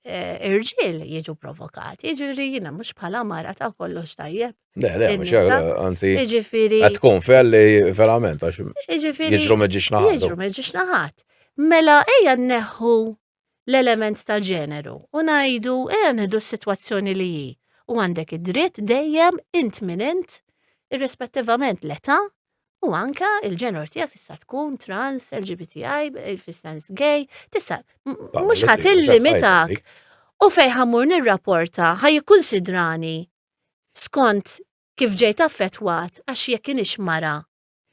eh, irġiel jiġu provokati, jiġifieri jiena mhux bħala mara ta' kollox tajjeb. Le, le, mhux hekk, anzi. Jiġifieri. Qed tkun fel li verament għax jiġifieri jiġru meġġiex naħat. Jiġru meġġiex naħat. Mela ejja nneħħu l-element ta' ġeneru u ngħidu ejja nieħdu s-sitwazzjoni li hi u għandek id-dritt dejjem int min int irrispettivament l-età u anka il-ġeneru tiegħek tista' tkun trans, LGBTI, fis-sens gay, tista' mhux ħadd illimitak. U fejn ħammur nirrapporta ħa jikkunsidrani skont kif ġejt affettwat għax jekk inix mara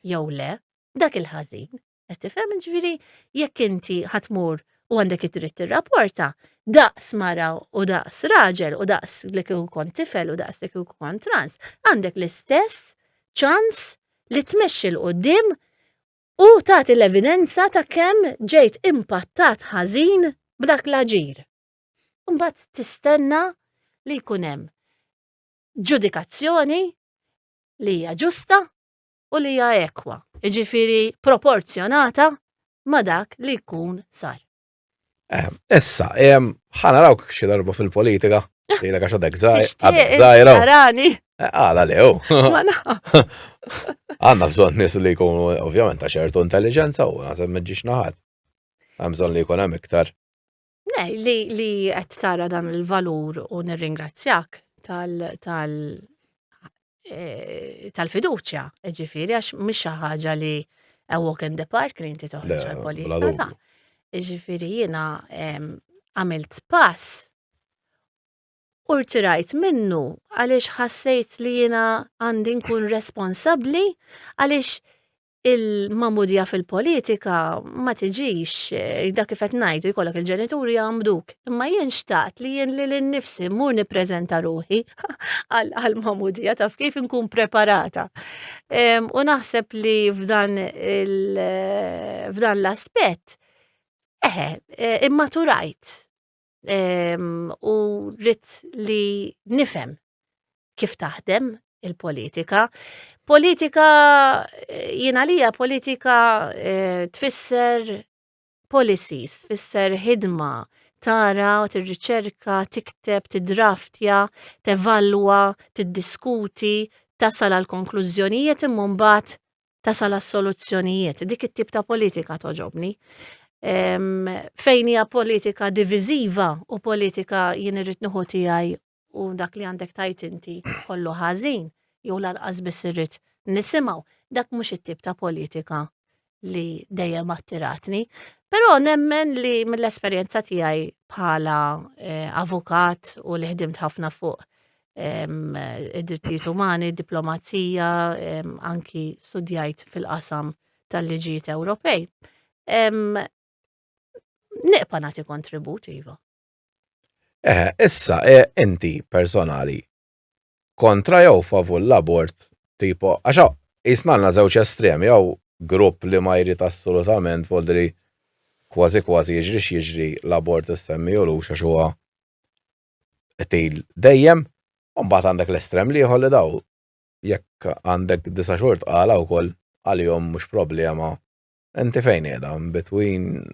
jew le, dak il-ħażin. Qed tifhem ġifieri jekk inti ħa tmur u għandek id-dritt tirrapporta, daqs mara u daqs raġel u daqs li kieku kont tifel u daqs li kieku kont trans, għandek l-istess ċans li tmexxi 'l quddiem u tagħti l-evidenza ta' kemm ġejt impattat ħażin b'dak l-aġir. Imbagħad tistenna li jkun hemm ġudikazzjoni li hija ġusta u li hija ekwa, jiġifieri proporzjonata ma' dak li jkun sar. Eh, issa, ħa narawk xi darba fil-politika, lilek għax għadek żgħira. Arani. Eh, għala lew. Għandna bżonn nies li jkunu ovvjament ta' ċertu intelligenza u naħseb meġġiex naħat. Hemm bżonn li jkun hemm iktar. Ne, li, li qed tara dan il-valur u nirringrazzjak tal, tal eh, tal-fiduċja, ġifiri, għax mhix xi ħaġa li a walk in the park li inti toħroġ għal-politika. Ġifiri jiena għamilt pass u rtirajt minnu għaliex ħassejt li jiena għandi nkun responsabbli għaliex il-magħmudija fil-politika ma tiġix, eh, dak kif qed ngħidu jkollok il-ġenituri jgħammduk. Imma jien xtaqt li jien lili nnifsi mmur nippreżenta ruħi għal-magħmudija taf kif inkun preparata. U naħseb li f'dan f'dan l-aspett, eħe, eh, immaturajt u rrid li nifhem kif taħdem il-politika. Politika, eh, jiena lija politika eh, tfisser policies, tfisser ħidma, tara, tirriċerka, tikteb, tidraftja, tevalwa, tiddiskuti, tasal għal konklużjonijiet imma mbagħad tasal għas-soluzzjonijiet. Dik it-tip ta' politika toġobni. Fejn hija politika diviżiva u politika jien irrid nieħu tiegħi u dak li għandek tajt inti kollu ħażin jew lanqas biss irrid nisimgħu, dak mhux it-tip ta' politika li dejjem attiratni. Però nemmen li mill-esperjenza tiegħi bħala eh, avukat u li ħdimt ħafna fuq id-drittijiet umani, diplomazija, anki studjajt fil-qasam tal-liġijiet Ewropej. Neqpa nagħti kontribut, iva. Eh, issa, eh, inti personali, kontra jew favur l-abort, tipo, għax jisna għandna żewġ estremi, jew grupp li ma jrid assolutament, voldri kważi kważi jiġri x'jiġri l-abort issemmi u lux għax huwa qtil dejjem, u mbagħad għandek l-estrem l-ieħor li daw jekk għandek disa' xhur tqala wkoll għalihom mhux problema. Inti fejn qiegħda between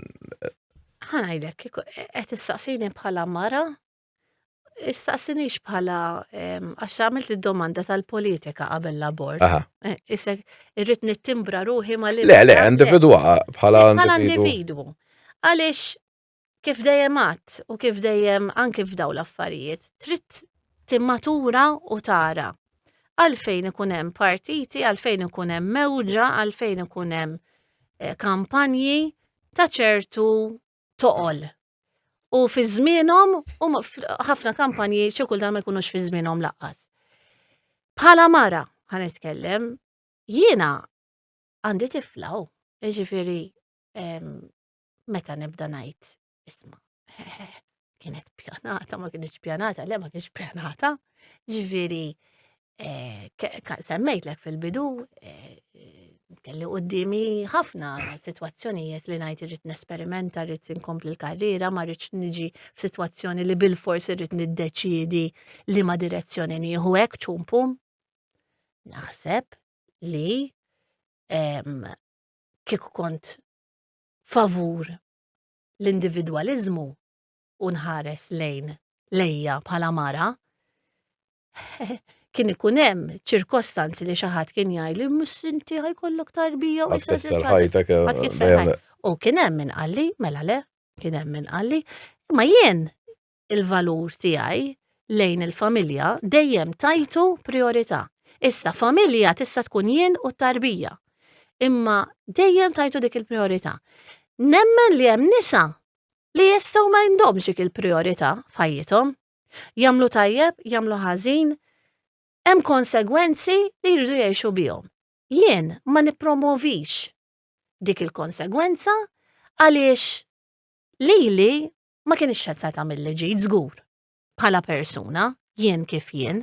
Ħa ngħidlek, kieku qed issaqsini bħala mara, issaqsinix bħala għax għamilt id-domanda tal-politika qabel l-abort. Eh, issa irrid nittimbra ruħi ma Le, le, individwa bħala Bħala individwu. Għaliex kif dejjem għadt u kif dejjem anki f'daw l-affarijiet, trid timmatura u tara għalfejn ikun hemm partiti, għalfejn ikun hemm mewġa, għalfejn ikun hemm eh, kampanji ta' ċertu toqol. U fi żmienhom u ħafna kampanji xi kultant ma jkunux fi żmienhom laqqas. Bħala mara ħa nitkellem, jiena għandi tifla u jiġifieri meta nibda ngħid isma' kienet pjanata, ma kienx pjanata, le ma kienx pjanata. Ġifieri eh, semmejtlek fil-bidu eh, kelli qudiemi ħafna sitwazzjonijiet li ngħid irrid nesperimenta, rrid inkompli l-karriera, ma rridx niġi f'sitwazzjoni li bil-fors irrid niddeċiedi li ma direzzjoni nieħu hekk ċumpum. Naħseb li kieku kont favur l-individwaliżmu u nħares lejn lejja bħala mara, kien ikun hemm ċirkostanzi li xi ħadd kien jgħidli mhux inti ħajkollok tarbija u tkisser ħajtek. Eh, u kien hemm min qalli, mela le, kien hemm min qalli, imma jien il-valur tiegħi lejn il-familja dejjem tajtu priorità. Issa familja tista' tkun jien u t-tarbija. Imma dejjem tajtu dik il-priorità. Nemmen li hemm nisa li jistgħu ma jindhomx dik il-priorità f'ħajjithom. Jagħmlu tajjeb, jagħmlu ħażin, hemm konsegwenzi li jridu jgħixu bihom. Jien ma nippromovix dik il-konsegwenza għaliex lili ma kienx qed se tagħmilli ġid żgur bħala persuna, jien kif jien.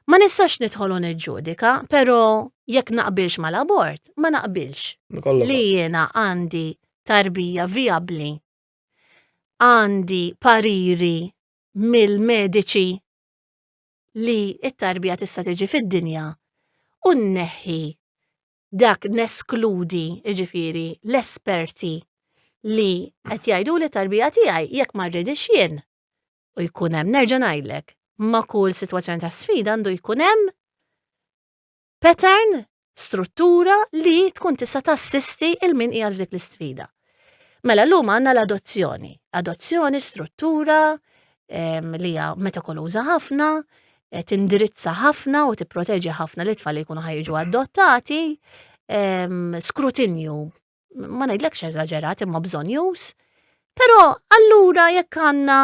Ma nistax nidħol u niġġudika, però jekk naqbilx mal-abort, ma naqbilx li jiena għandi tarbija vijabbli, għandi pariri mill-mediċi li t-tarbija tista' tiġi fid-dinja u nneħħi dak neskludi, jiġifieri l-esperti li qed jgħidu li tarbija tiegħi jekk ma rridix jien u jkun hemm nerġa' ngħidlek ma' kull sitwazzjoni ta' sfida għandu jkun hemm pattern, struttura li tkun tista' tassisti il min qiegħed f'dik l-isfida. Mela llum għandna l-adozzjoni. Adozzjoni, struttura li hija metikoluża ħafna, eh, tindirizza ħafna u tipproteġi ħafna li tfal li jkunu ħajġu adottati, skrutinju, ma ngħidlekx eżaġerat imma bżonjuż. Però allura jekk għandna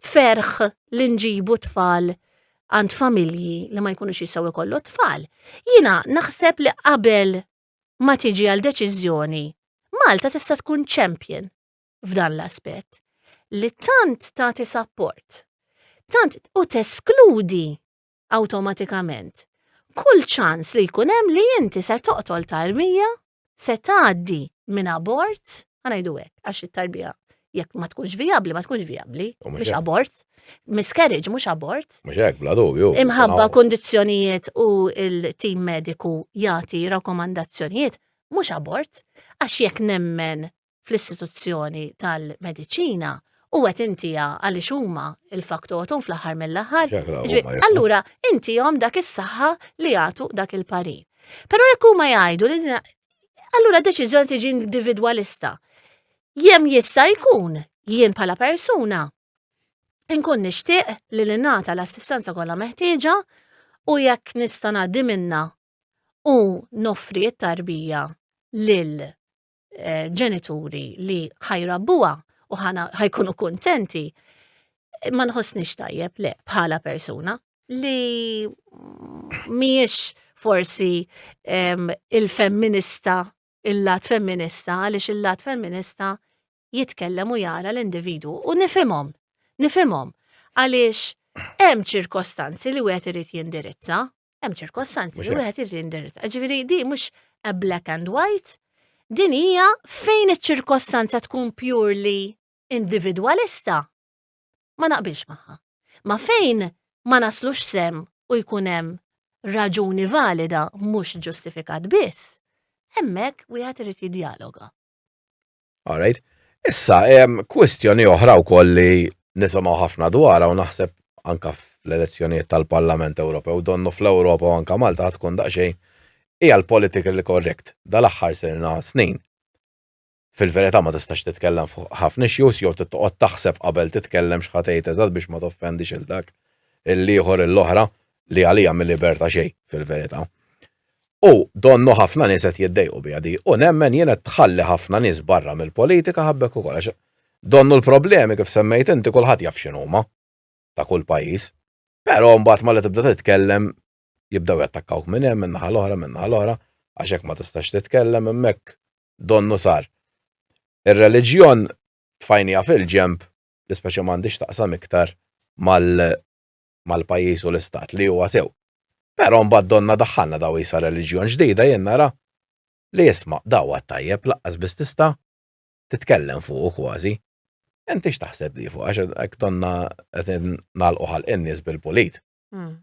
ferħ li nġibu tfal għand familji li ma jkunux jistgħu jkollu tfal. Jiena naħseb li qabel ma tiġi għal deċiżjoni, Malta tista' tkun champion f'dan l-aspett li tant tagħti sapport, tant u teskludi awtomatikament kull ċans li jkun hemm li inti ser toqtol tarbija, se tgħaddi minn abort, ħa ngħidu hekk, għax it-tarbija jekk ma tkunx vijabbli, ma tkunx vijabbli, mhux abort, miscarriage mhux abort. Mhux hekk bla dubju. Imħabba kondizzjonijiet u il-tim mediku jagħti rakkomandazzjonijiet mhux abort, għax jekk nemmen fl-istituzzjoni tal-mediċina u qed intiha għaliex huma il-faktotum fl-aħħar mill-aħħar. Allura intihom dak is-saħħa li jagħtu dak il-parir. Però jekk huma jgħidu li allura deċiżjoni tiġi individwalista. Jem jista' jkun jien bħala persuna inkun nixtieq li li nagħta l-assistenza kollha meħtieġa u jekk nista' ngħaddi minna u noffri t-tarbija lil eh, ġenituri li ħajrabbuha u ħajkunu kuntenti, ma nħossnix tajjeb le bħala persuna li mhijiex forsi il-femminista, il-lat femminista, għaliex il-lat femminista jitkellem u jara l-individu u nifhimhom, nifhimhom għaliex hemm ċirkostanzi li wieħed irid jindirizza, hemm ċirkostanzi li wieħed irid jindirizza. Ġifieri di mhux a black and white, din hija fejn iċ-ċirkostanza tkun purely individwalista. Ma naqbilx magħha. Ma fejn ma naslux sem u jkun hemm raġuni valida mhux ġustifikat biss, hemmhekk wieħed irid jidjaloga. All right. Issa, kwistjoni oħra wkoll li nisimgħu ħafna dwarha u naħseb anka fl-elezzjonijiet tal-Parlament Ewropew, donnu fl-Ewropa u anka Malta tkun daqsxejn hija l-politically correct. Dal-aħħar sirna snin. Fil-verità ma tistax titkellem fuq ħafna issues jew toqgħod taħseb qabel titkellem x'ħa tgħid eżatt biex ma toffendix il dak il-ieħor l-oħra li għalija mill-libertà xejn fil-verità. U donnu ħafna nies qed jiddejqu biha di u nemmen jien qed tħalli ħafna nies barra mill-politika ħabbek ukoll għax donnu l-problemi kif semmejt inti kulħadd jaf x'inhuma ta' kull pajjiż. Però mbagħad malli tibda titkellem jibdew jattakkawk minn hemm, minn naħa l-oħra, minn naħa l-oħra, għax hekk ma tistax titkellem hemmhekk donnu sar. Ir-reliġjon tfajniha fil-ġenb li speċi m'għandix taqsam iktar mal mal-pajjiż u l-istat li huwa sew. Però mbagħad donna daħħalna daw isa reliġjon ġdida jien nara li isma' daw tajjeb laqqas biss tista' titkellem fuqu kważi. Inti x'taħseb li fuq għax hekk donna qed nagħlqu ħalq in-nies bil-pulit. Hmm.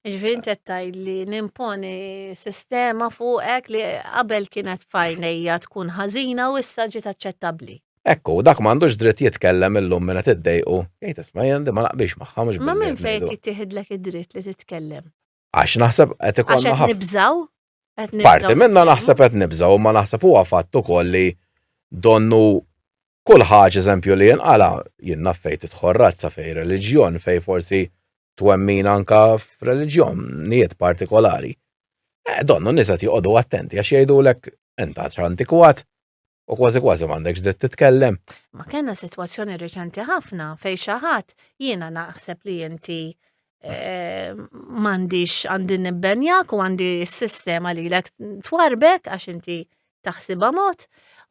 Ġifieri inti qed tgħid li nimponi sistema fuqek li qabel kienet f'għajnejja tkun ħażina u issa ġiet aċċettabbli. Ekku, dak m'għandux dritt jitkellem illum minn qed iddejqu. Jgħid isma' jien ma naqbilx magħha mhux Ma minn fejn qed jittieħidlek id-dritt li titkellem? Għax naħseb qed ikollna ħafna. Nibżaw? Parti minna naħseb qed nibżaw, ma naħseb huwa fatt ukoll li donnu kull ħaġa eżempju li jinqala jien naf fejn tidħol razza fejn reliġjon fejn forsi twemmin anka f'reliġjonijiet partikolari. Eh, donnu nies qed joqogħdu attenti għax jgħidulek int għax antikwat u kważi kważi m'għandekx dritt titkellem. Ma kellna sitwazzjoni reċenti ħafna fejn xi ħadd jiena naħseb li inti eh, m'għandix għandi nibbenjak u għandi s-sistema li lek twarbek għax inti taħsibha mod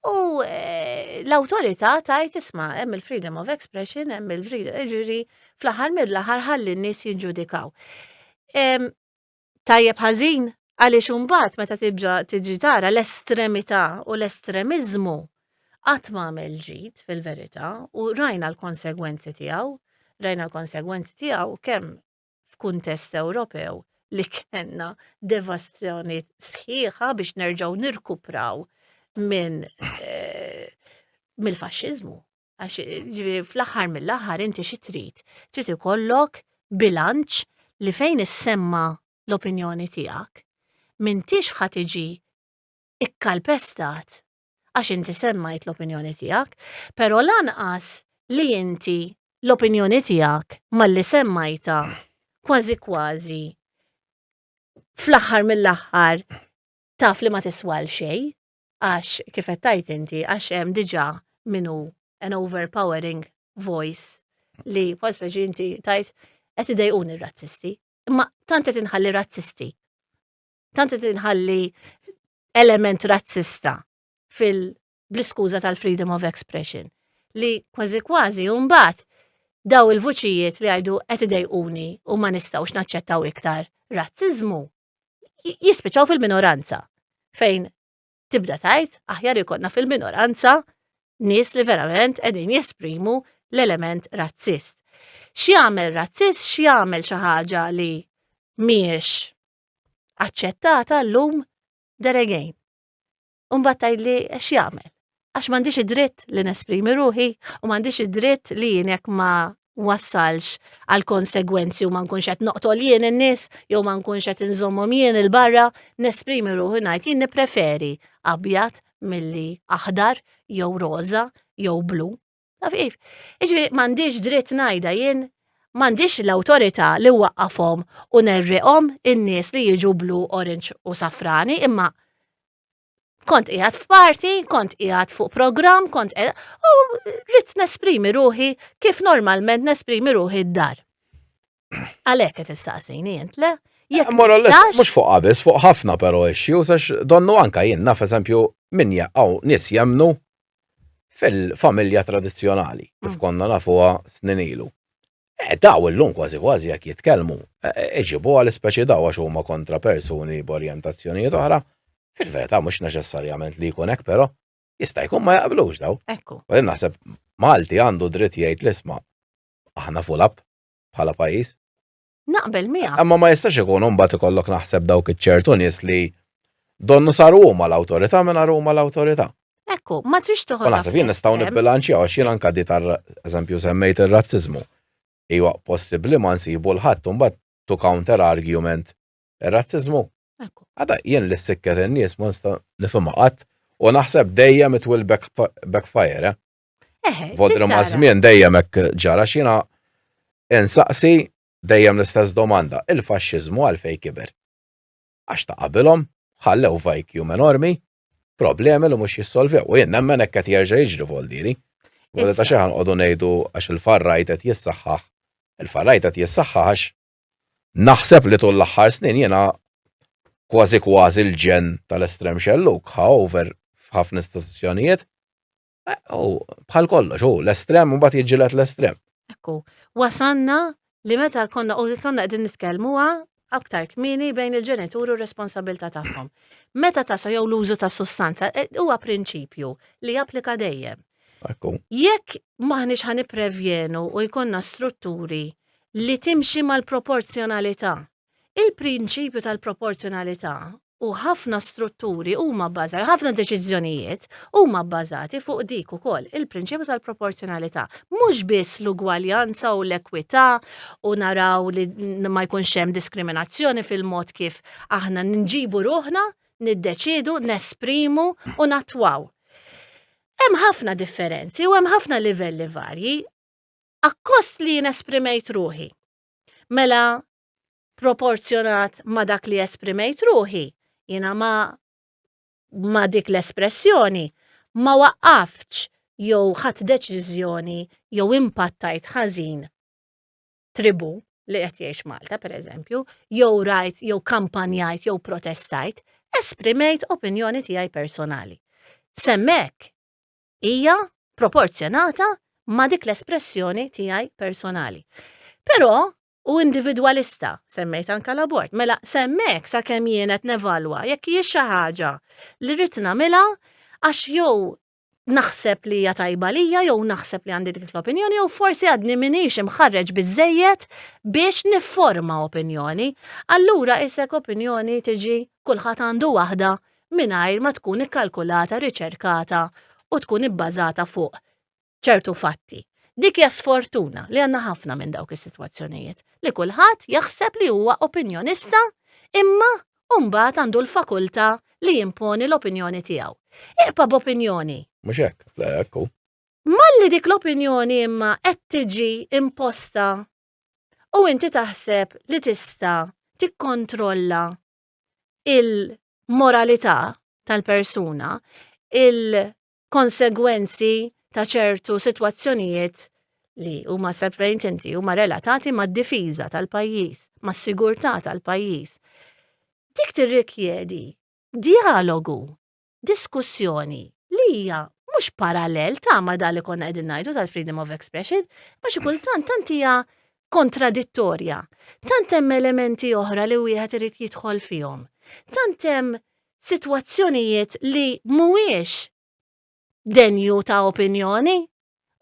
u eh, l-awtorità tajt isma' hemm il-freedom of expression, hemm il-freedom, ġifieri fl-aħħar mill-aħħar ħalli n-nies jiġġudikaw. Tajjeb ħażin għaliex imbagħad meta tibġa tiġi tara l-estremità u l-estremiżmu qatt ma għamel ġid fil-verità u rajna l-konsegwenzi tiegħu, rajna l-konsegwenzi tiegħu kemm f'kuntest Ewropew li kellna devastazzjoni sħiħa biex nerġgħu nirkupraw minn eh, mill-faxxiżmu. Għax ġifieri fl-aħħar mill-aħħar inti xi trid? Trid ikollok bilanċ li fejn issemma l-opinjoni tiegħek m'intix ħa tiġi ikkalpestat għax inti semmajt l-opinjoni tiegħek, però lanqas li inti l-opinjoni tiegħek malli semmajta kważi kważi fl-aħħar mill-aħħar taf li ma tiswal xejn għax kif qed tgħid inti għax hemm diġà min hu an overpowering voice li bħal speċi inti tajt qed idejquni r-razzisti. Imma tant qed inħalli razzisti. Tant qed inħalli element razzista fil bl-iskuża tal-freedom of expression li kważi kważi mbagħad daw il-vuċijiet li għajdu qed idejquni u ma nistgħux naċċettaw iktar razziżmu jispiċċaw fil-minoranza fejn tibda tajt aħjar ikollna fil-minoranza nies li verament qegħdin jesprimu l-element razzist. X'jagħmel razzist, x'jagħmel xi ħaġa li mhijiex aċċettata llum there again. Umbagħad tgħidli x'jagħmel? Għax m'għandix id-dritt li nesprimi ruħi u m'għandix id-dritt li jien jekk ma wassalx għal konsegwenzi u ma nkunx qed noqtol jien in-nies jew ma nkunx qed inżommhom jien il-barra, nesprimi ruħi ngħid jien nippreferi abjad milli aħdar jew roża jew blu. Taf kif? Iġifieri m'għandix dritt ngħidha jien m'għandix l-awtorità li waqqafhom u nerriqhom in-nies li jiġu blu, orange u safrani, imma kont qiegħed f'party, kont qiegħed fuq programm, kont u rrid nesprimi ruħi kif normalment nesprimi ruħi d-dar. Għalhekk qed issaqsini int le? Jekk mhux fuq qabis, fuq ħafna però issues għax donnu anka jien naf eżempju min jaqgħu nies jemnu fil-familja tradizzjonali kif mm. konna nafuha snin ilu. Eh, daw illum kważi kważi jekk jitkellmu, eh, eh, iġibu għal ispeċi daw għax huma kontra persuni b'orjentazzjonijiet oħra. Fil-verità mhux neċessarjament li jkun hekk però jista' jkun ma jaqblux daw. Ekku. U naħseb Malti għandu dritt jgħid l-isma' aħna full up bħala pajjiż. Naqbel miegħek. Imma ma jistax ikun imbagħad ikollok naħseb dawk iċ-ċertu nies li donnu saru huma l-awtorità mingħajr huma l-awtorità. Ekku, ma trix toħodha. U naħseb jien nistgħu nibbilanċjaw għax jien anke di tar eżempju semmejt ir-razziżmu. Iwa possibbli ma nsibu l-ħadd imbagħad to counter argument ir-razziżmu. Ekku. Għada jien li s-sikket in-nies ma nista' nifhimha qatt u naħseb dejjem it will backfire, eh? Eħe, Vodri ma' żmien dejjem hekk ġara x'jiena insaqsi dejjem l-istess domanda, il-faxxiżmu għalfejn kiber? Għax ta' qabilhom ħallew vacuum enormi, problemi li mhux jissolvew. U jien nemmen hekk qed jerġa' jiġri Voldiri. Voldi ta' xi ħanqogħdu ngħidu għax il-far-right qed jissaħħaħ. Il-far-right qed jissaħħaħ għax naħseb li tul l-aħħar snin jiena kważi kważi l-ġen tal-estrem xellug ħa over f'ħafna istituzzjonijiet Eh, u bħal kollox, u l-estrem u bat jiġġieled l-estrem. Ekku, wasanna li meta konna u konna qegħdin nitkellmuha aktar kmieni bejn il-ġenituri u r-responsabilità tagħhom. Meta tasa jew l-użu ta' sustanza eh, huwa prinċipju li japplika dejjem. Ekku. Jekk maħniex ħa nipprevjenu u jkollna strutturi li timxi mal-proporzjonalità. Il-prinċipju tal-proporzjonalità u ħafna strutturi huma bbażati, ħafna deċiżjonijiet huma bbażati fuq dik ukoll, il-prinċipju tal-proporzjonalità. Mhux biss l-ugwaljanza u l-ekwità u naraw li ma jkunx hemm diskriminazzjoni fil-mod kif aħna nġibu ruħna, niddeċiedu, nesprimu u nattwaw. Hemm ħafna differenzi u hemm ħafna livelli varji. Akkost li jien esprimejt ruħi. Mela proporzjonat ma' dak li esprimejt ruħi, jiena ma ma dik l-espressjoni ma waqqaftx jew ħadt deċiżjoni jew impattajt ħażin tribu li qed jgħix Malta, per eżempju, jew rajt, jew kampanjajt, jew protestajt, esprimejt opinjoni tiegħi personali. Semmek hija proporzjonata ma' dik l-espressjoni tiegħi personali. Però u individwalista, semmejt anka l-abort, mela semmek sakemm jien qed nevalwa jekk hijiex xi ħaġa li rrid nagħmilha għax jew naħseb li hija tajba lija jew naħseb li għandi dik l-opinjoni jew forsi għadni minix imħarreġ biżejjed biex nifforma opinjoni. Allura isek opinjoni tiġi kulħadd għandu waħda mingħajr ma tkun ikkalkulata, riċerkata u tkun ibbażata fuq ċertu fatti. Dik hija sfortuna li għandna ħafna minn dawk is-sitwazzjonijiet li kulħadd jaħseb li huwa opinjonista imma mbagħad għandu l-fakultà li jimponi l-opinjoni tiegħu. Iqpa' b'opinjoni. Mhux hekk, le hekk hu. Malli dik l-opinjoni imma qed tiġi imposta u inti taħseb li tista' tikkontrolla il-moralità tal-persuna, il-konsegwenzi ta' ċertu sitwazzjonijiet li huma semmejt inti huma relatati mad-difiża tal-pajjiż, mas-sigurtà tal-pajjiż. Dik tirrikjedi dialogu diskussjoni li hija mhux parallel ta' ma' dan li konna qegħdin ngħidu tal-freedom of expression, ma xi kultant tant hija kontradittorja. Tant hemm elementi oħra li wieħed irid jidħol fihom. Tant hemm sitwazzjonijiet li mhuwiex denju ta' opinjoni,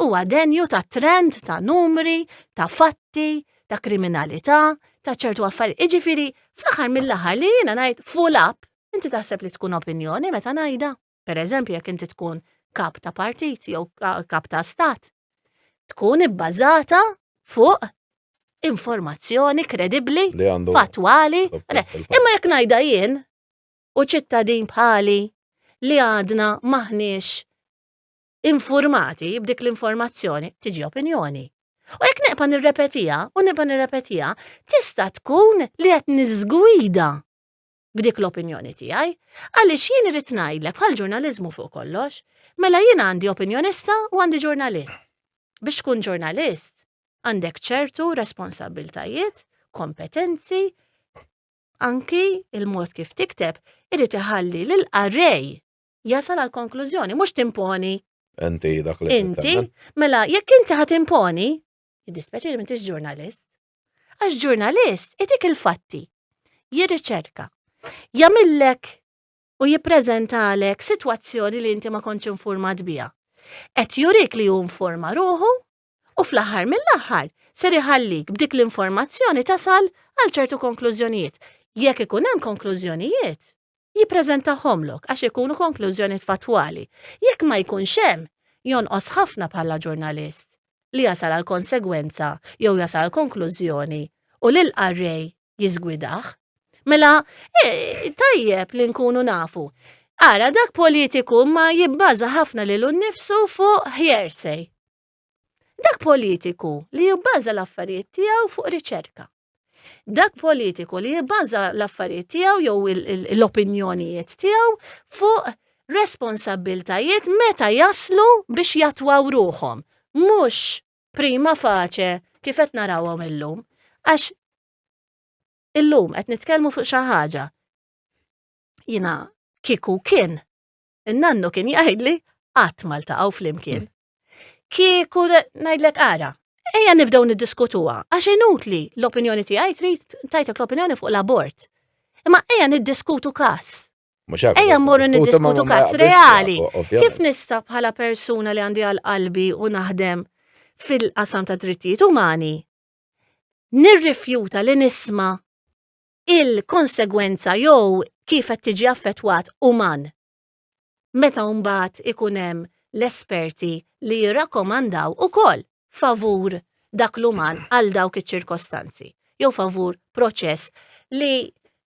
huwa denju ta' trend, ta' numri, ta' fatti, ta' kriminalità, ta' ċertu affarijiet. Iġifieri, fl-aħħar mill-aħħar li jiena ngħid full up, inti taħseb li tkun opinjoni meta ngħidha. Per eżempju, jekk inti tkun kap ta' partit jew kap ta' stat, tkun ibbażata fuq informazzjoni kredibbli, fattwali. Imma jekk ngħidha jien u ċittadin bħali li għadna maħniex informati b'dik l-informazzjoni tiġi opinjoni. U jekk neqpa nirrepetija u nibqa' nirrepetija, tista' tkun li qed niżgwida b'dik l-opinjoni tiegħi, għaliex jien irid ngħidlek bħal ġurnaliżmu fuq kollox, mela jien għandi opinjonista u għandi ġurnalist. Biex tkun ġurnalist, għandek ċertu responsabbiltajiet, kompetenzi, anki il-mod kif tikteb irid iħalli lil qarrej jasal għal konklużjoni, mhux timponi. Inti dak li. Inti, mela jekk inti ħa timponi, jiddispjaċi li m'intix ġurnalist. Għax ġurnalist itik il-fatti, jirriċerka, jagħmillek u jippreżentalek sitwazzjoni li inti ma kontx informat biha. Qed jurik li hu informa ruħu u fl-aħħar mill-aħħar ser iħallik b'dik l-informazzjoni tasal għal ċertu konklużjonijiet. Jekk ikun hemm konklużjonijiet, jippreżentahomlok għax ikunu konklużjonijiet fattwali. Jekk ma jkunx hemm, jonqos ħafna bħala ġurnalist li jasal għal konsegwenza jew jasal għal konklużjoni u lil qarrej jiżgwidah. Mela, e, tajjeb li nkunu nafu. Ara, dak politiku ma jibbaża ħafna lilu nnifsu fuq hearsay. Dak politiku li jibbaża l-affarijiet tiegħu fuq riċerka. Dak politiku li jibbaża l-affarijiet tiegħu jew l-opinjonijiet tiegħu fuq responsabbiltajiet meta jaslu biex jatwaw ruħhom, mhux prima facie kif qed narawhom illum. Għax illum qed nitkellmu fuq xi ħaġa. Jiena kieku kien In-nannu kien jgħidli qatt ma ltaqgħu flimkien. Kieku ngħidlek ara, ejja nibdew niddiskutuha għax inutli l-opinjoni tiegħi trid tajtek l-opinjoni fuq l-abort. Imma ejja niddiskutu każ. Ejja mmorru niddiskutu każ reali. Kif nista' bħala persuna li għandi għal qalbi u naħdem fil-qasam ta' drittijiet umani nirrifjuta li nisma' il-konsegwenza jew kif qed tiġi affettwat uman. Meta mbagħad ikun hemm l-esperti li jirrakkomandaw ukoll favur dak l-uman għal dawk iċ-ċirkostanzi jew favur proċess li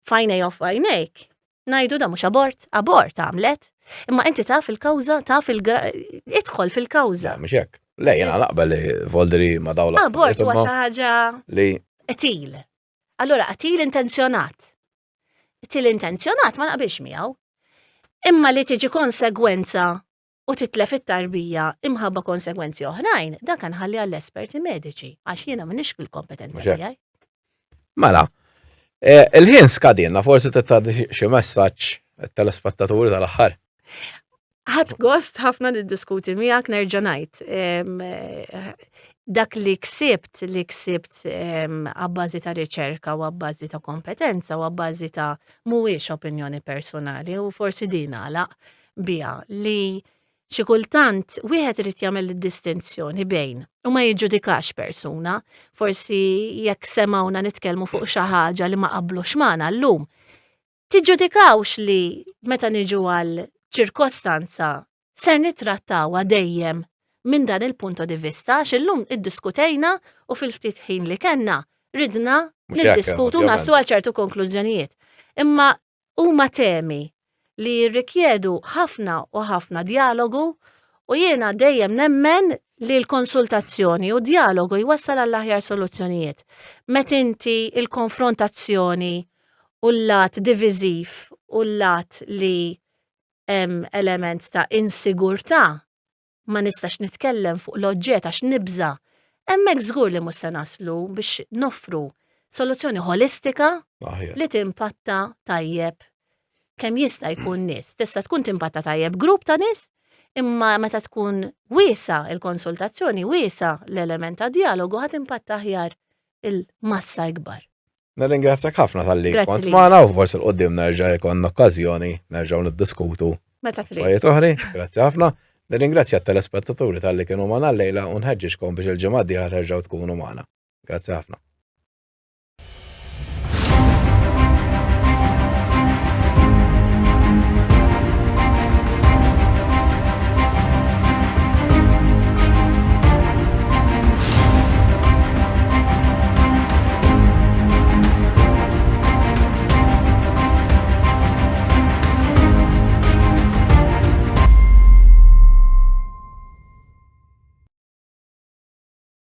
f'għajnejja u f'għajnejk ngħidu da mhux abort, abort għamlet. Imma inti taf il-kawża, taf il idħol fil-kawża. Mhux hekk. Le, jiena naqbel li voldri ma dawn Abort huwa xi ħaġa li qtil. Allura qtil intenzjonat. Qtil intenzjonat ma naqbilx miegħu. Imma li tiġi konsegwenza u titlef it-tarbija imħabba konsegwenzi oħrajn, dak nħalli għall-esperti mediċi, għax jiena m'iniex il-kompetenza tiegħi. Mela, eh, il-ħin skadinna, forsi titgħaddi xi messaġġ telespettaturi tal-aħħar. Ħadd gost ħafna niddiskuti miegħek nerġa' ngħid. Eh, dak li ksibt, li ksibt għabbażi ta' riċerka u għabbażi ta' kompetenza u għabbażi ta' mhuwiex opinjoni personali u forsi din għalaq biha li xi kultant wieħed irid jagħmel id-distinzjoni bejn u ma jiġġudikax persuna, forsi jekk semgħuna nitkellmu fuq xi ħaġa li ma qablux magħna llum. Tiġġudikawx li meta niġu għal ċirkostanza ser nittrattawha dejjem minn dan il-punto di vista għax illum iddiskutejna u fil-ftit ħin li kellna ridna niddiskutu naslu għal ċertu konklużjonijiet. Imma huma temi li jirrikjedu ħafna u ħafna djalogu u jiena dejjem nemmen li l-konsultazzjoni u djalogu jwassal għall-aħjar soluzzjonijiet. Meta inti il-konfrontazzjoni u l-lat diviżiv u l-lat li hemm element ta' insigurtà ma nistax nitkellem fuq l-oġġett għax nibża', hemmhekk żgur li mhux se naslu biex noffru soluzzjoni ħolistika li timpatta tajjeb kemm jista' jkun nies. Tista' tkun timpatta tajjeb grupp ta' nies, imma meta tkun wiesa il-konsultazzjoni, wiesa l-element ta' dialogu ħa timpatta aħjar il-massa ikbar. Nirringrazzjak ħafna tal-li kont magħna u forsi l-qoddim nerġa' jkollna okkażjoni nerġgħu niddiskutu. Meta trid. Affarijiet oħri, grazzi ħafna. Nirringrazzja t-telespettaturi tal-li kienu magħna llejla u nħeġġiġkom biex il-ġimgħa d-dieħla terġgħu tkunu magħna. Grazzi ħafna.